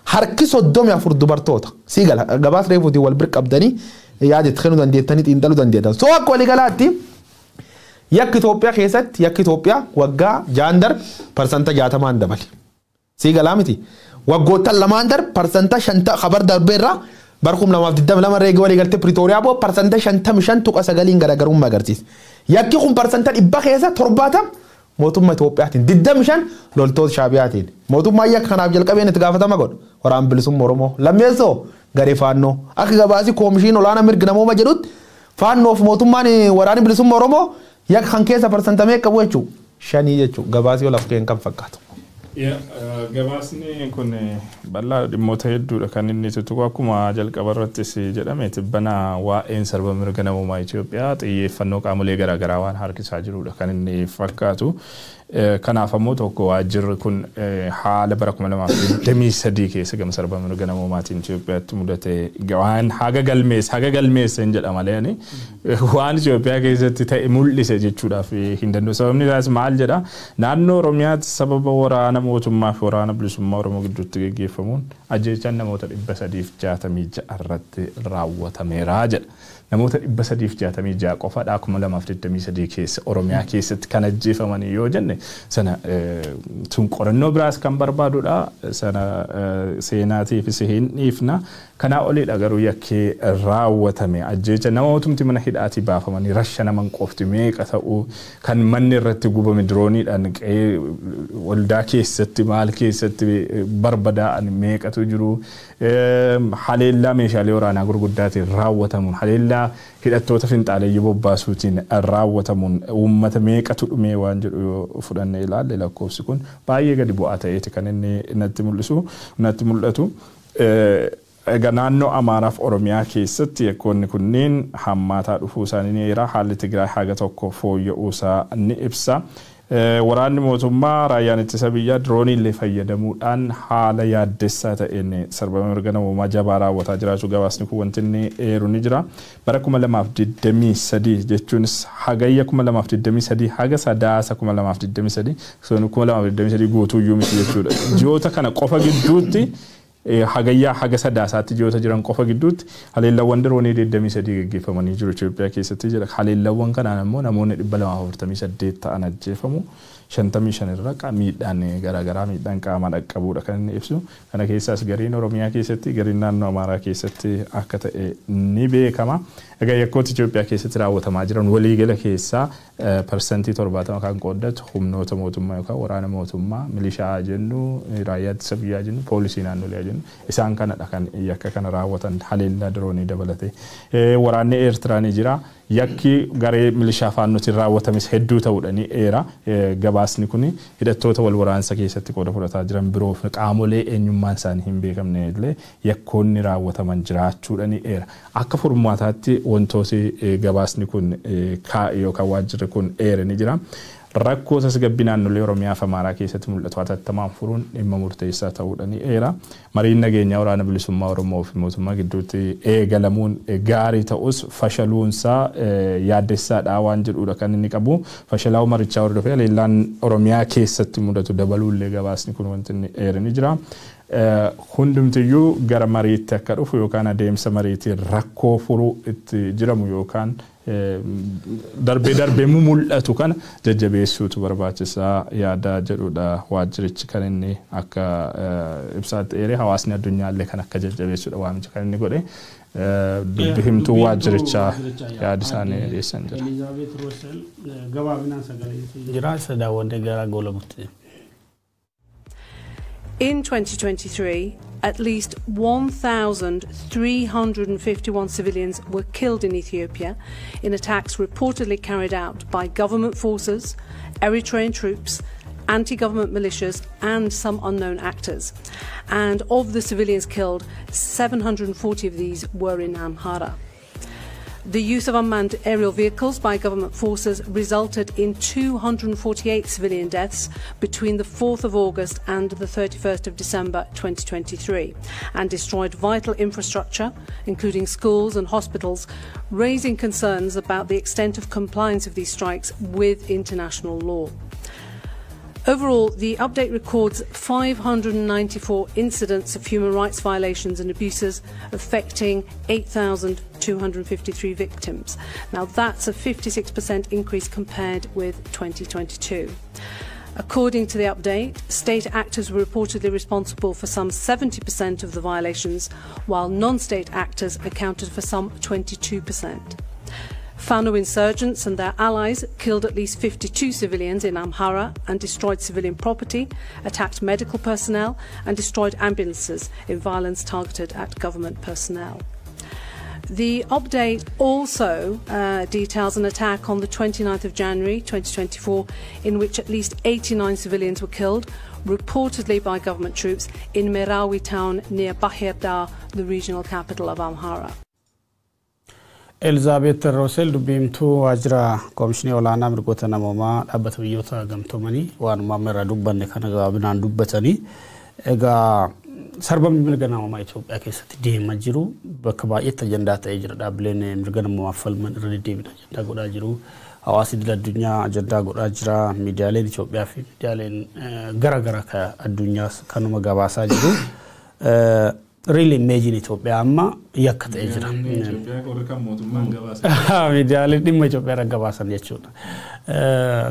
Harki 34 dubartoota. Sii gala gabaas reefuutiin wal bira qabdanii yaada itti kennuu dandeettanii xiinxaluu dandeettan. So akka waliigalaatti yakki Itoophiyaa keessatti yakki Itoophiyaa waggaa 6 darbe parsanta 60 dabale. Sii galaa miti. Waggoottan 2 darbe parsanta 50 khabar darbeerraa bar 2022 reegi walii galtee Pretoria boo parsanta 55.9 garaagarummaa agarsiisa. Yakki kun parsanta 100 keessa 70 mootummaa Itoophiyaatiin 25 loltoota Shaabiyaatiin. Mootummaa yakka kanaaf jalqabeen itti gaafatama godhu. Waraana bilisummaa Oromoo. Lammeessoo garee faannoo. Akka gabaasii koomishiin olaanaa mirga namooma jedhutti faannoof mootummaan waraana bilisummaa Oromoo yakka kan keessa parsantamee qabu jechuudha. 5 jechuudha. Gabaasii ol afkeen kan fakkaatu. Gabaasni kun bal'aa dhimmoota hedduudha kan inni tuttuqu akkuma jalqaba irrattis jedhame tibbana waa'een sarba mirga namummaa Itoophiyaa xiyyeeffannoo qaamolee garaagaraa waan harkisaa jirudha kan inni fakkaatu. Kanaaf ammoo tokko waajjirri kun haala bara 2023 keessa gama sarba mirga namummaatiin Itoophiyaatti mudate waan haga galmeessa hin jedha malee waan Itoophiyaa keessatti ta'e mul'ise jechuudhaaf hin danda'u. Sababni isaas maal jedha naannoo Oromiyaatti sababa waraana mootummaa fi waraana bilisummaa Oromoo gidduutti gaggeeffamuun ajjeechaan namoota 366 irratti raawwatameera jedha. Namoota 366 qofadha 2023 keessa Oromiyaa keessatti kan ajjeefamanii yoo jenne sana tun qorannoo biraas kan barbaadudha. Sana seenaatiifis hin dhiifna. Kanaa oliidha garuu yakkee raawwatame ajjeecha namootumti mana hidhaatii baafamanii rasha naman qofti meeqa ta'uu kan manni irratti gubame dirooniidhaan qe'ee waldaa keessatti maal keessatti barbadaa'an meeqatu jiru. Haleellaa meeshaalee waraanaa gurguddaatiin raawwatamuun haleellaa hidhattoota finxaaleeyyii bobbaasuutiin raawwatamuun uummata meeqatu dhumee waan jedhu yoo fudhannee ilaalle lakkoofsi kun baay'ee gadi bu'aa ta'eeti kan inni natti mul'atu. Egaa naannoo Amaaraaf Oromiyaa keessatti yakkoonni kunneen hammaataa dhufuu isaanii ni eera. Haalli Tigraay haga tokko fooyya'uu isaa ni ibsa. Waraanni mootummaa raayyaan ittisa biyyaa diroonii illee fayyadamuudhaan haala yaaddessaa ta'een sarbama mirga namummaa jabaa raawwataa jiraachuu gabaasni kun wanti inni eeru ni jira. Bara 2023 jechuunis hagayya 2023 haga sadaasa 2023 sun 2023 guutuuyyuu miti jechuudha. Ji'oota kana qofa gidduutti hagayyaa haga sadaasaatti ji'oota jiran qofa gidduutti haleellawwan diroonii 23 gaggeeffamanii jiru Itoophiyaa keessatti jira. Haleellawwan kanaan ammoo namoonni 248 ta'an ajjeefamu. 55 irra miidhaan garaagaraa miidhaan qaamaa dhaqqabuudha kan inni ibsu. Kana keessaas gariin Oromiyaa keessatti gariin naannoo Amaaraa keessatti akka ta'e ni beekama. Egaa yakkoota Itoophiyaa keessatti raawwatamaa jiran waliigala keessaa parsantii 70 kan qooddatu humnoota mootummaa yookaan waraana mootummaa milishaa jennu, raayyaa ittisa biyyaa jennu, poolisii naannolee jennu isaan kanadha kan yakka kana raawwatan haleellaa diroonii dabalatee. Waraanni Eertiraa ni jira. Yakki garee milishaa faannootiin raawwatames hedduu ta'uudha ni eera. Gabaasni kun hidhattoota wal waraansa keessatti qooda fudhataa jiran biroof qaamolee eenyummaan isaanii hin beekamne illee yakkoonni raawwataman jiraachuudha ni eera. Akka furmaataatti wantooti gabaasni kun kaa'e yookaan waajjirri kun eere ni jira. Rakkoo tasgabbii naannolee Oromiyaa fi Amaaraa keessatti mul'atu hatattamaan furuun dhimma murteessaa ta'uudha ni eera. Mariin nageenyaa waraana bilisummaa Oromoo fi mootummaa gidduutti eegalamuun gaarii ta'us fashaluunsaa yaaddessaadha waan jedhudha kan inni qabu. Fashalaa'uu marichaa hordofee haleellaan Oromiyaa keessatti mudatu dabaluullee gabaasni kun wanti inni eere ni jira. Hundumtiyyuu gara mariitti akka dhufu yookaan adeemsa mariitiin rakkoo furuu itti jiramu yookaan darbee darbee mul'atu kana jajjabeessuutu barbaachisaa yaada jedhudha waajjirichi kan inni akka ibsaatti eere. Hawaasni addunyaallee kan akka jajjabeessuudha waamicha kan inni godhe. Dubbi himtuu waajjirichaa yaada isaanii dhiyeessan jira. Elizaabeet Roosel gabaabinaan sagalee jira isa daawwannee gara goolabutti. In 2023, at least 1,351 civilians were killed in Ethiopia in attacks reportedly carried out by government forces, Eritrean troops, anti government militias, and some unknown actors. And of the civilians killed, 740 of these were in Amhara. The use of unmanned aerial vehicles by government forces resulted in 248 civilian deaths between the 4th of August and the 31st of December 2023 and destroyed vital infrastructure, including schools and hospitals, raising concerns about the extent of compliance of these strikes with international law. Overall, the update records 594 incidents of human rights violations and abuses affecting 8,253 victims. Now, that's a 56% increase compared with 2022. According to the update, state actors were reportedly responsible for some 70% of the violations, while non state actors accounted for some 22%. Fano insurgents and their allies killed at least 52 civilians in Amhara and destroyed civilian property, attacked medical personnel, and destroyed ambulances in violence targeted at government personnel. The update also details an attack on the 29th of January 2024 in which at least 89 civilians were killed, reportedly by government troops, in Merawi town near Bahir Dar, the regional capital of Amhara. Elizaabeet Roosel, dubbiimtuu waajjira Koomishinii Olaanaa Mirgoota Namoomaa Dhaabbata Biyyoota Gamtoomanii, waanuma amma irraa dubbanne kana gabaabinaan dubbatanii. Egaa sarbamni mirga namoomaa Itoophiyaa keessatti deemaa jiru bakka baay'eetti ajandaa ta'ee jira. Dhaabbileen mirga namoomaaf falman irra deddeebiin ajandaa godhaa jiru. Hawaasni idil addunyaa ajandaa godhaa jira. Miidiyaaleen Itoophiyaa fi miidiyaaleen gara gara kan addunyaas kanuma gabaasaa jiru. Real imageiin Itoophiyaa amma yakka ta'ee jira. Miidiyaaleen dhimma Itoophiyaa irra gabaasan jechuudha.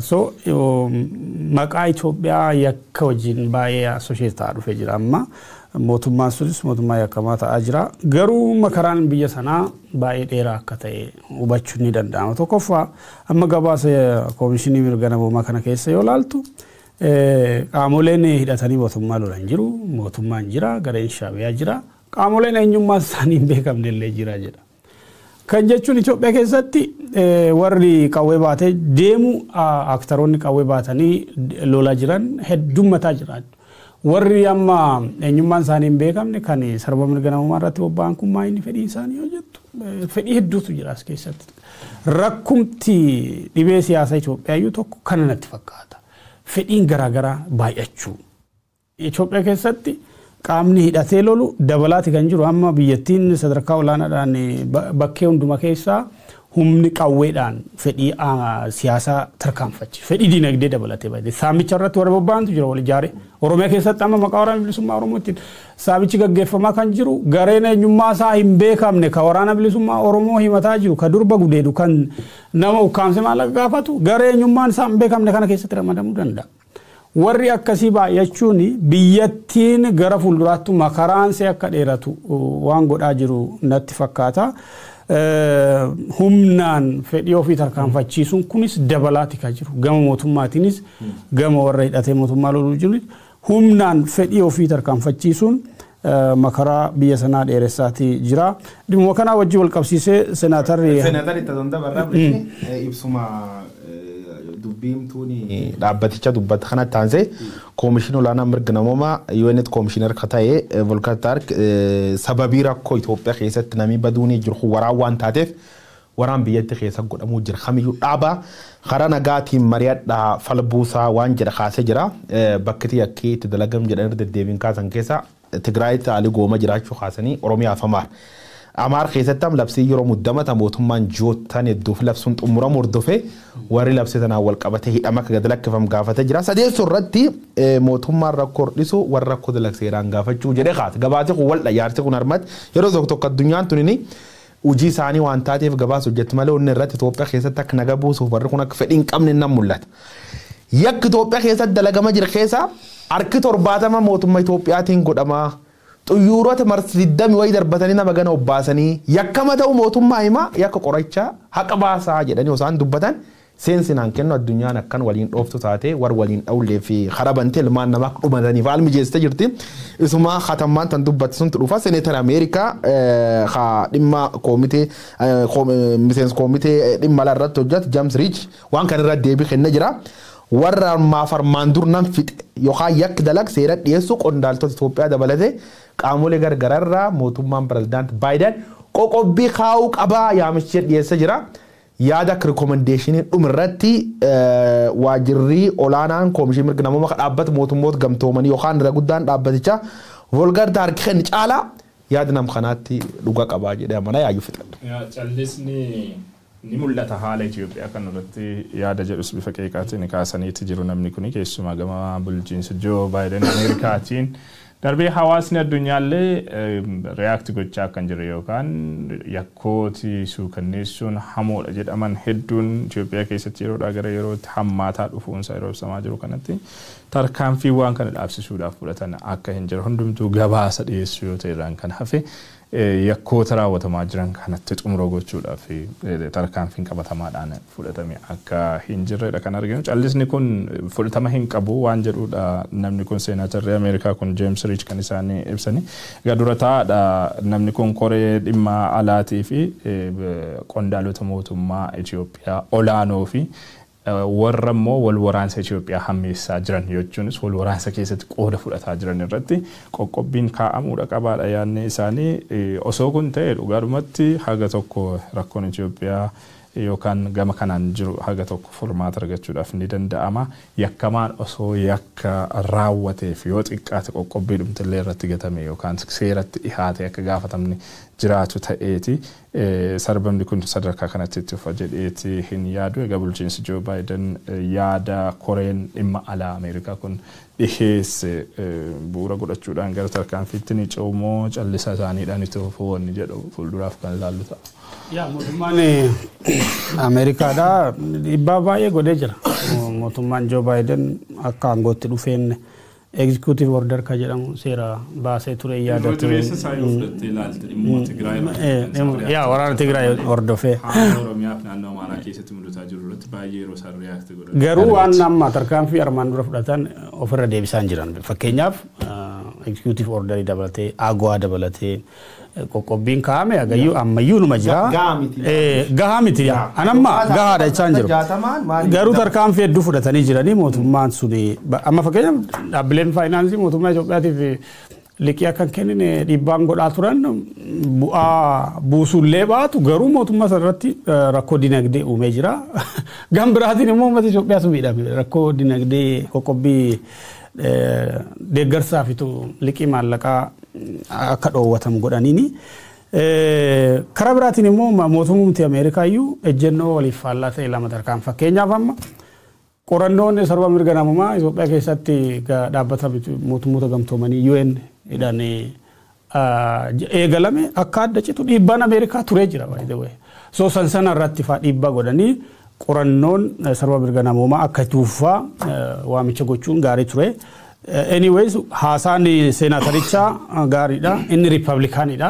So maqaa Itoophiyaa yakka wajjin baay'ee associate ta'aa dhufee jira amma. Mootummaan sunis mootummaa yakkamaa ta'aa jira. Garuu makaraan biyya sanaa baay'ee dheeraa akka ta'e hubachuun ni danda'ama. Tokkoffaa, amma gabaasa koomishinii mirga namoomaa kana keessa yoo laaltu, qaamoleen hidhatanii mootummaa lolan jiru, mootummaan jira, gareen shaabiyaa jira, qaamoleen eenyummaa isaanii hin beekamne illee jira jedha. Kan jechuun Itoophiyaa keessatti warri qawwee baatee deemu, actoroonni qawwee baatanii lolaa jiran heddummataa jira. Warri amma eenyummaan isaanii hin beekamne kan sarba mirga namummaa irratti bobba'an kun maa inni fedhii isaanii yoo jettu, fedhii hedduutu jira as keessatti. Rakkumti dhibee siyaasaa Itoophiyaa iyyuu tokko kana natti fakkaata. Fedhiin garaagaraa baay'achuu. Itoophiyaa keessatti qaamni hidhatee lolu dabalaati kan jiru. Amma biyyattiin sadarkaa olaanaadhaan bakkee hunduma keessaa humni qawweedhaan fedhii siyaasaa tarkaanfachi, fedhii dinagdee dabalatee baay'ee saamicha irratti warra bobba'antu jira wal ijaare. Oromiyaa keessatti amma maqaa Waraana Bilisummaa Oromootiin saamichi gaggeeffamaa kan jiru, gareen eenyummaa isaa hin beekamne ka Waraana Bilisummaa Oromoo himataa jiru, ka durba gudeedu, kan nama ukkaamse maallaqa gaafatu, garee eenyummaan isaa hin beekamne kana keessatti ramadamuu danda'a. Warri akkasii baay'achuun biyyattiin gara fuulduraatti makaraan see akka dheeratu waan godhaa jiru natti fakkaata. Humnaan fedhii ofii tarkaanfachiisuun kunis dabalaati kan jiru. Gama mootummaatiinis gama warra hidhatee mootummaa loluu jiru humnaan fedhii ofii tarkaanfachiisuun makaraa biyya sanaa dheeressaatii jira. Dhimma kanaa wajjin wal qabsiisee senaatarri. Senaatarri Tazonda Barraa ibsuma dubbiimtuun dhaabbaticha dubbata kana taansee, koomishinii olaanaa mirga namoomaa UN'tti koomishinar ka ta'e Volker Turk sababii rakkoo Itoophiyaa keessatti namni baduun jiru waraan waan taateef Waraan biyyatti keessa godhamuu jira kamiyyuu dhaabaa karaa nagaatiin mari'adhaa falbuusaa waan jedha kaasee jira. Bakki yakkii itti dalagam jedhan irra deddeebiin kaasan keessa Tigraayitti haalli gooma jiraachuu kaasanii Oromiyaaf Amaar. Amaar keessatti am labsii yeroo muddamata mootummaan ji'oottan hedduuf labsuun xumuramu hordofee warri labsii tanaan wal qabatee hidhama akka gad lakkifamu gaafatee jira. Sadeessoo irratti mootummaan rakkoo hir'isu warra rakkoo dalagseeraan gaafachuu jedhee kaase. Gabaasni kun wal yaarsi kun harmatti yeroo tokko tokko addunyaan tunini hojii isaanii waan taateef gabaasa hojjetti malee onni irratti Itoophiyaa keessatti akka naga buusuuf warri kun akka fedhii hin qabne nan mul'ata. Yakki Itoophiyaa keessatti dalagama jira keessa harki 70 mootummaa Itoophiyaatiin godhama. Xuyyoorota marsi 20 wayii darbatanii nama gana obbaasanii yakkama ta'u mootummaa himaa yakka qorachaa haqa baasaa jedhanii osaan dubbatan seensinaan kennu addunyaan akkan waliin dhooftu taate war waliin dhawullee fi harabantee ilmaan namaa akka dhumataniif haal mijeessite jirti. Isuma hatammaan tan dubbatti suntu dhufa seneetara Ameerikaa dhimma koomitee miseensa koomitee dhimma alaa irratti hojjetu James Risch waan kana irratti deebii kennee jira. Warra ammaaf armaan dur nan fixe yookaan yakki dalag seera dhiyeessu qondaaltota Itoophiyaa dabalatee qaamolee gargaraarraa mootummaan pirezidaanti Baayiden qoqqobbii kaa'uu qabaa yaamicha dhiyeessa jira. Yaada akka rikomendeeshinii dhumirratti waajjirri olaanaan koomishinii mirga namoomaa kan dhaabbata mootummoota gamtoomanii yookaan irra guddaan dhaabbatichaa Volker Turk kennu caalaa yaada nam kanaatti dhuga qabaa jedhee amana yaayyuu fixadha. Callisni ni mul'ata haala Itoophiyaa kan irratti yaada jedhus bifa qeeqaatiin kaasaniitti jiru namni kuni keessumaa gama bulchiinsa Joo Baayiden Ameerikaatiin darbee hawaasni addunyaallee react gochaa kan jiru yookaan yakkooti suukanneessuun hamoodha jedhaman hedduun Itoophiyaa keessatti yeroodhaa gara yerootti hammaataa dhufuunsa yeroo ibsamaa jiru kanatti tarkaanfii waan kana dhaabsisuudhaaf fudhatan akka hin jiru hundumtuu gabaasa dhiyeessuu yoo ta'e irraan kan hafe yakkoota raawwatamaa jiran kanatti xumura gochuudhaaf tarkaanfiin qabatamaadhaan fudhatame akka hin jirredha kan arginu. Callisni kun fudhatama hin qabu waan jedhudha namni kun seenaatarri Ameerikaa kun James Risch kan isaanii ibsani. Egaa dura taa'aadha namni kun koree dhimma alaatii fi qondaalota mootummaa Itoophiyaa olaanoo fi warra immoo wal waraansa Itoophiyaa hammeessaa jiran jechuunis wal waraansa keessatti qooda fudhataa jiran irratti qoqqobbiin kaa'amuudha qabaadha yaadni isaanii. Osoo kun ta'e dhugaadhumatti haga tokko rakkoon Itoophiyaa yookaan gama kanaan jiru haga tokko furmaata argachuudhaaf ni danda'ama. Yakkamaan osoo yakka raawwateef yoo xiqqaate qoqqobbii dhumtillee irratti gatame yookaan seeratti dhihaate akka gaafatamni jiraatu ta'eeti. Sarbamni kun sadarkaa kanatti itti fufa jedheeti hin yaadu. Egaa bulchiinsi Joo Baayiden yaada koreen dhimma alaa Ameerikaa kun dhiheesse bu'uura godhachuudhaan gara tarkaanfiitti ni ce'u moo callisa isaaniidhaan itti fufuu wanni jedhu fuulduraaf kan ilaallu ta'a. Yaa mootummaan Ameerikaadha dhiibbaa baay'ee godhee jira. Mootummaan Joo Baayiden akka aangootti dhufeen executive order ka jedhamu seera baasee ture yaada ture. Jireessa isaa yoo fudhattee ilaalte dhimmoota Tigraay irratti. Yaa waraana Tigraay hordofee. Haala Oromiyaa fi naannoo Amaaraa keessatti mudataa jiru irratti baay'ee yeroo isaan react godhan. Garuu waan amma tarkaanfii armaan dura fudhatan ofirra deebisaa hin jiran. Fakkeenyaaf executive orderii dabalatee AGOA dabalatee qoqqobbiin kaa'ame agayyuu ammayyuu numa jira. Gahaa miti. Gahaa miti. Anamma gahaadha jechaa hin jiru. Garuu tarkaanfii hedduu fudhatanii jiranii mootummaan suni amma fakkeenyaaf dhaabbileen faayinaansii mootummaa Itoophiyaatiif liqii akka hin kennine dhiibbaan godhaa turan bu'aa buusullee baatu garuu mootummaa sanarratti rakkoo dinagdee uumee jira. Gam biraatiin immoo uummata Itoophiyaatu miidhame rakkoo dinagdee qoqqobbii deeggarsaa fi liqii maallaqaa akka dhoowwatamu godhaniini. Karaa biraatiin immoo mootummaan Ameerikaa iyyuu ejjennoo waliif faallaa ta'e lama tarkaan fakkeenyaaf amma qorannoon sarba mirga namummaa Itoophiyaa keessatti dhaabbata mootummoota gamtoomanii UN jedhan eegalame akka adda citu dhiibbaan Ameerikaa turee jira by the way. So san sana irratti faa dhiibbaa godhanii qorannoon sarba mirga namummaa akka tuuffaa waamicha gochuun gaarii ture. Anyways haasaan seenaatarichaa gaariidha. Inni riippablikaanidha.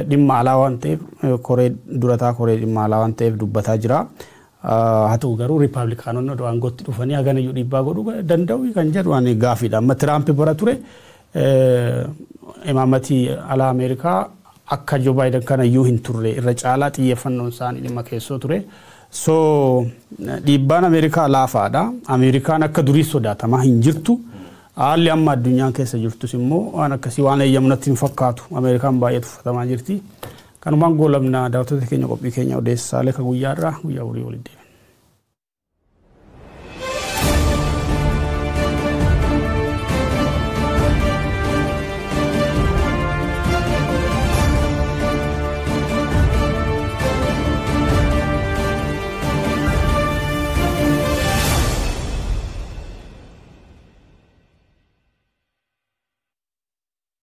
Dhimma alaa waan ta'eef koree durataa koree dhimma alaa waan ta'eef dubbataa jira. Haa ta'u garuu riippablikaanonni odoo aangootti dhufanii haganayyuu dhiibbaa godhuu danda'u kan jedhu ani gaafiidha. Amma Tiraamp bara ture imaammatii alaa Ameerikaa akka Joo Baayiden kanayyuu hin turre irra caalaa xiyyeeffannoon isaanii dhimma keessoo ture. So dhiibbaan Ameerikaa laafaadha. Ameerikaan akka durii sodaatamaa hin jirtu. Haalli amma addunyaan keessa jirtus immoo waan akkasii waan eeyyamnatti hin fakkaatu. Ameerikaan baay'ee tuffatamaa jirti. Kanumaan goolabnaa daawwattoota keenya qophii keenya odeessaalee kan guyyaarraa guyyaa borii walitti deebina.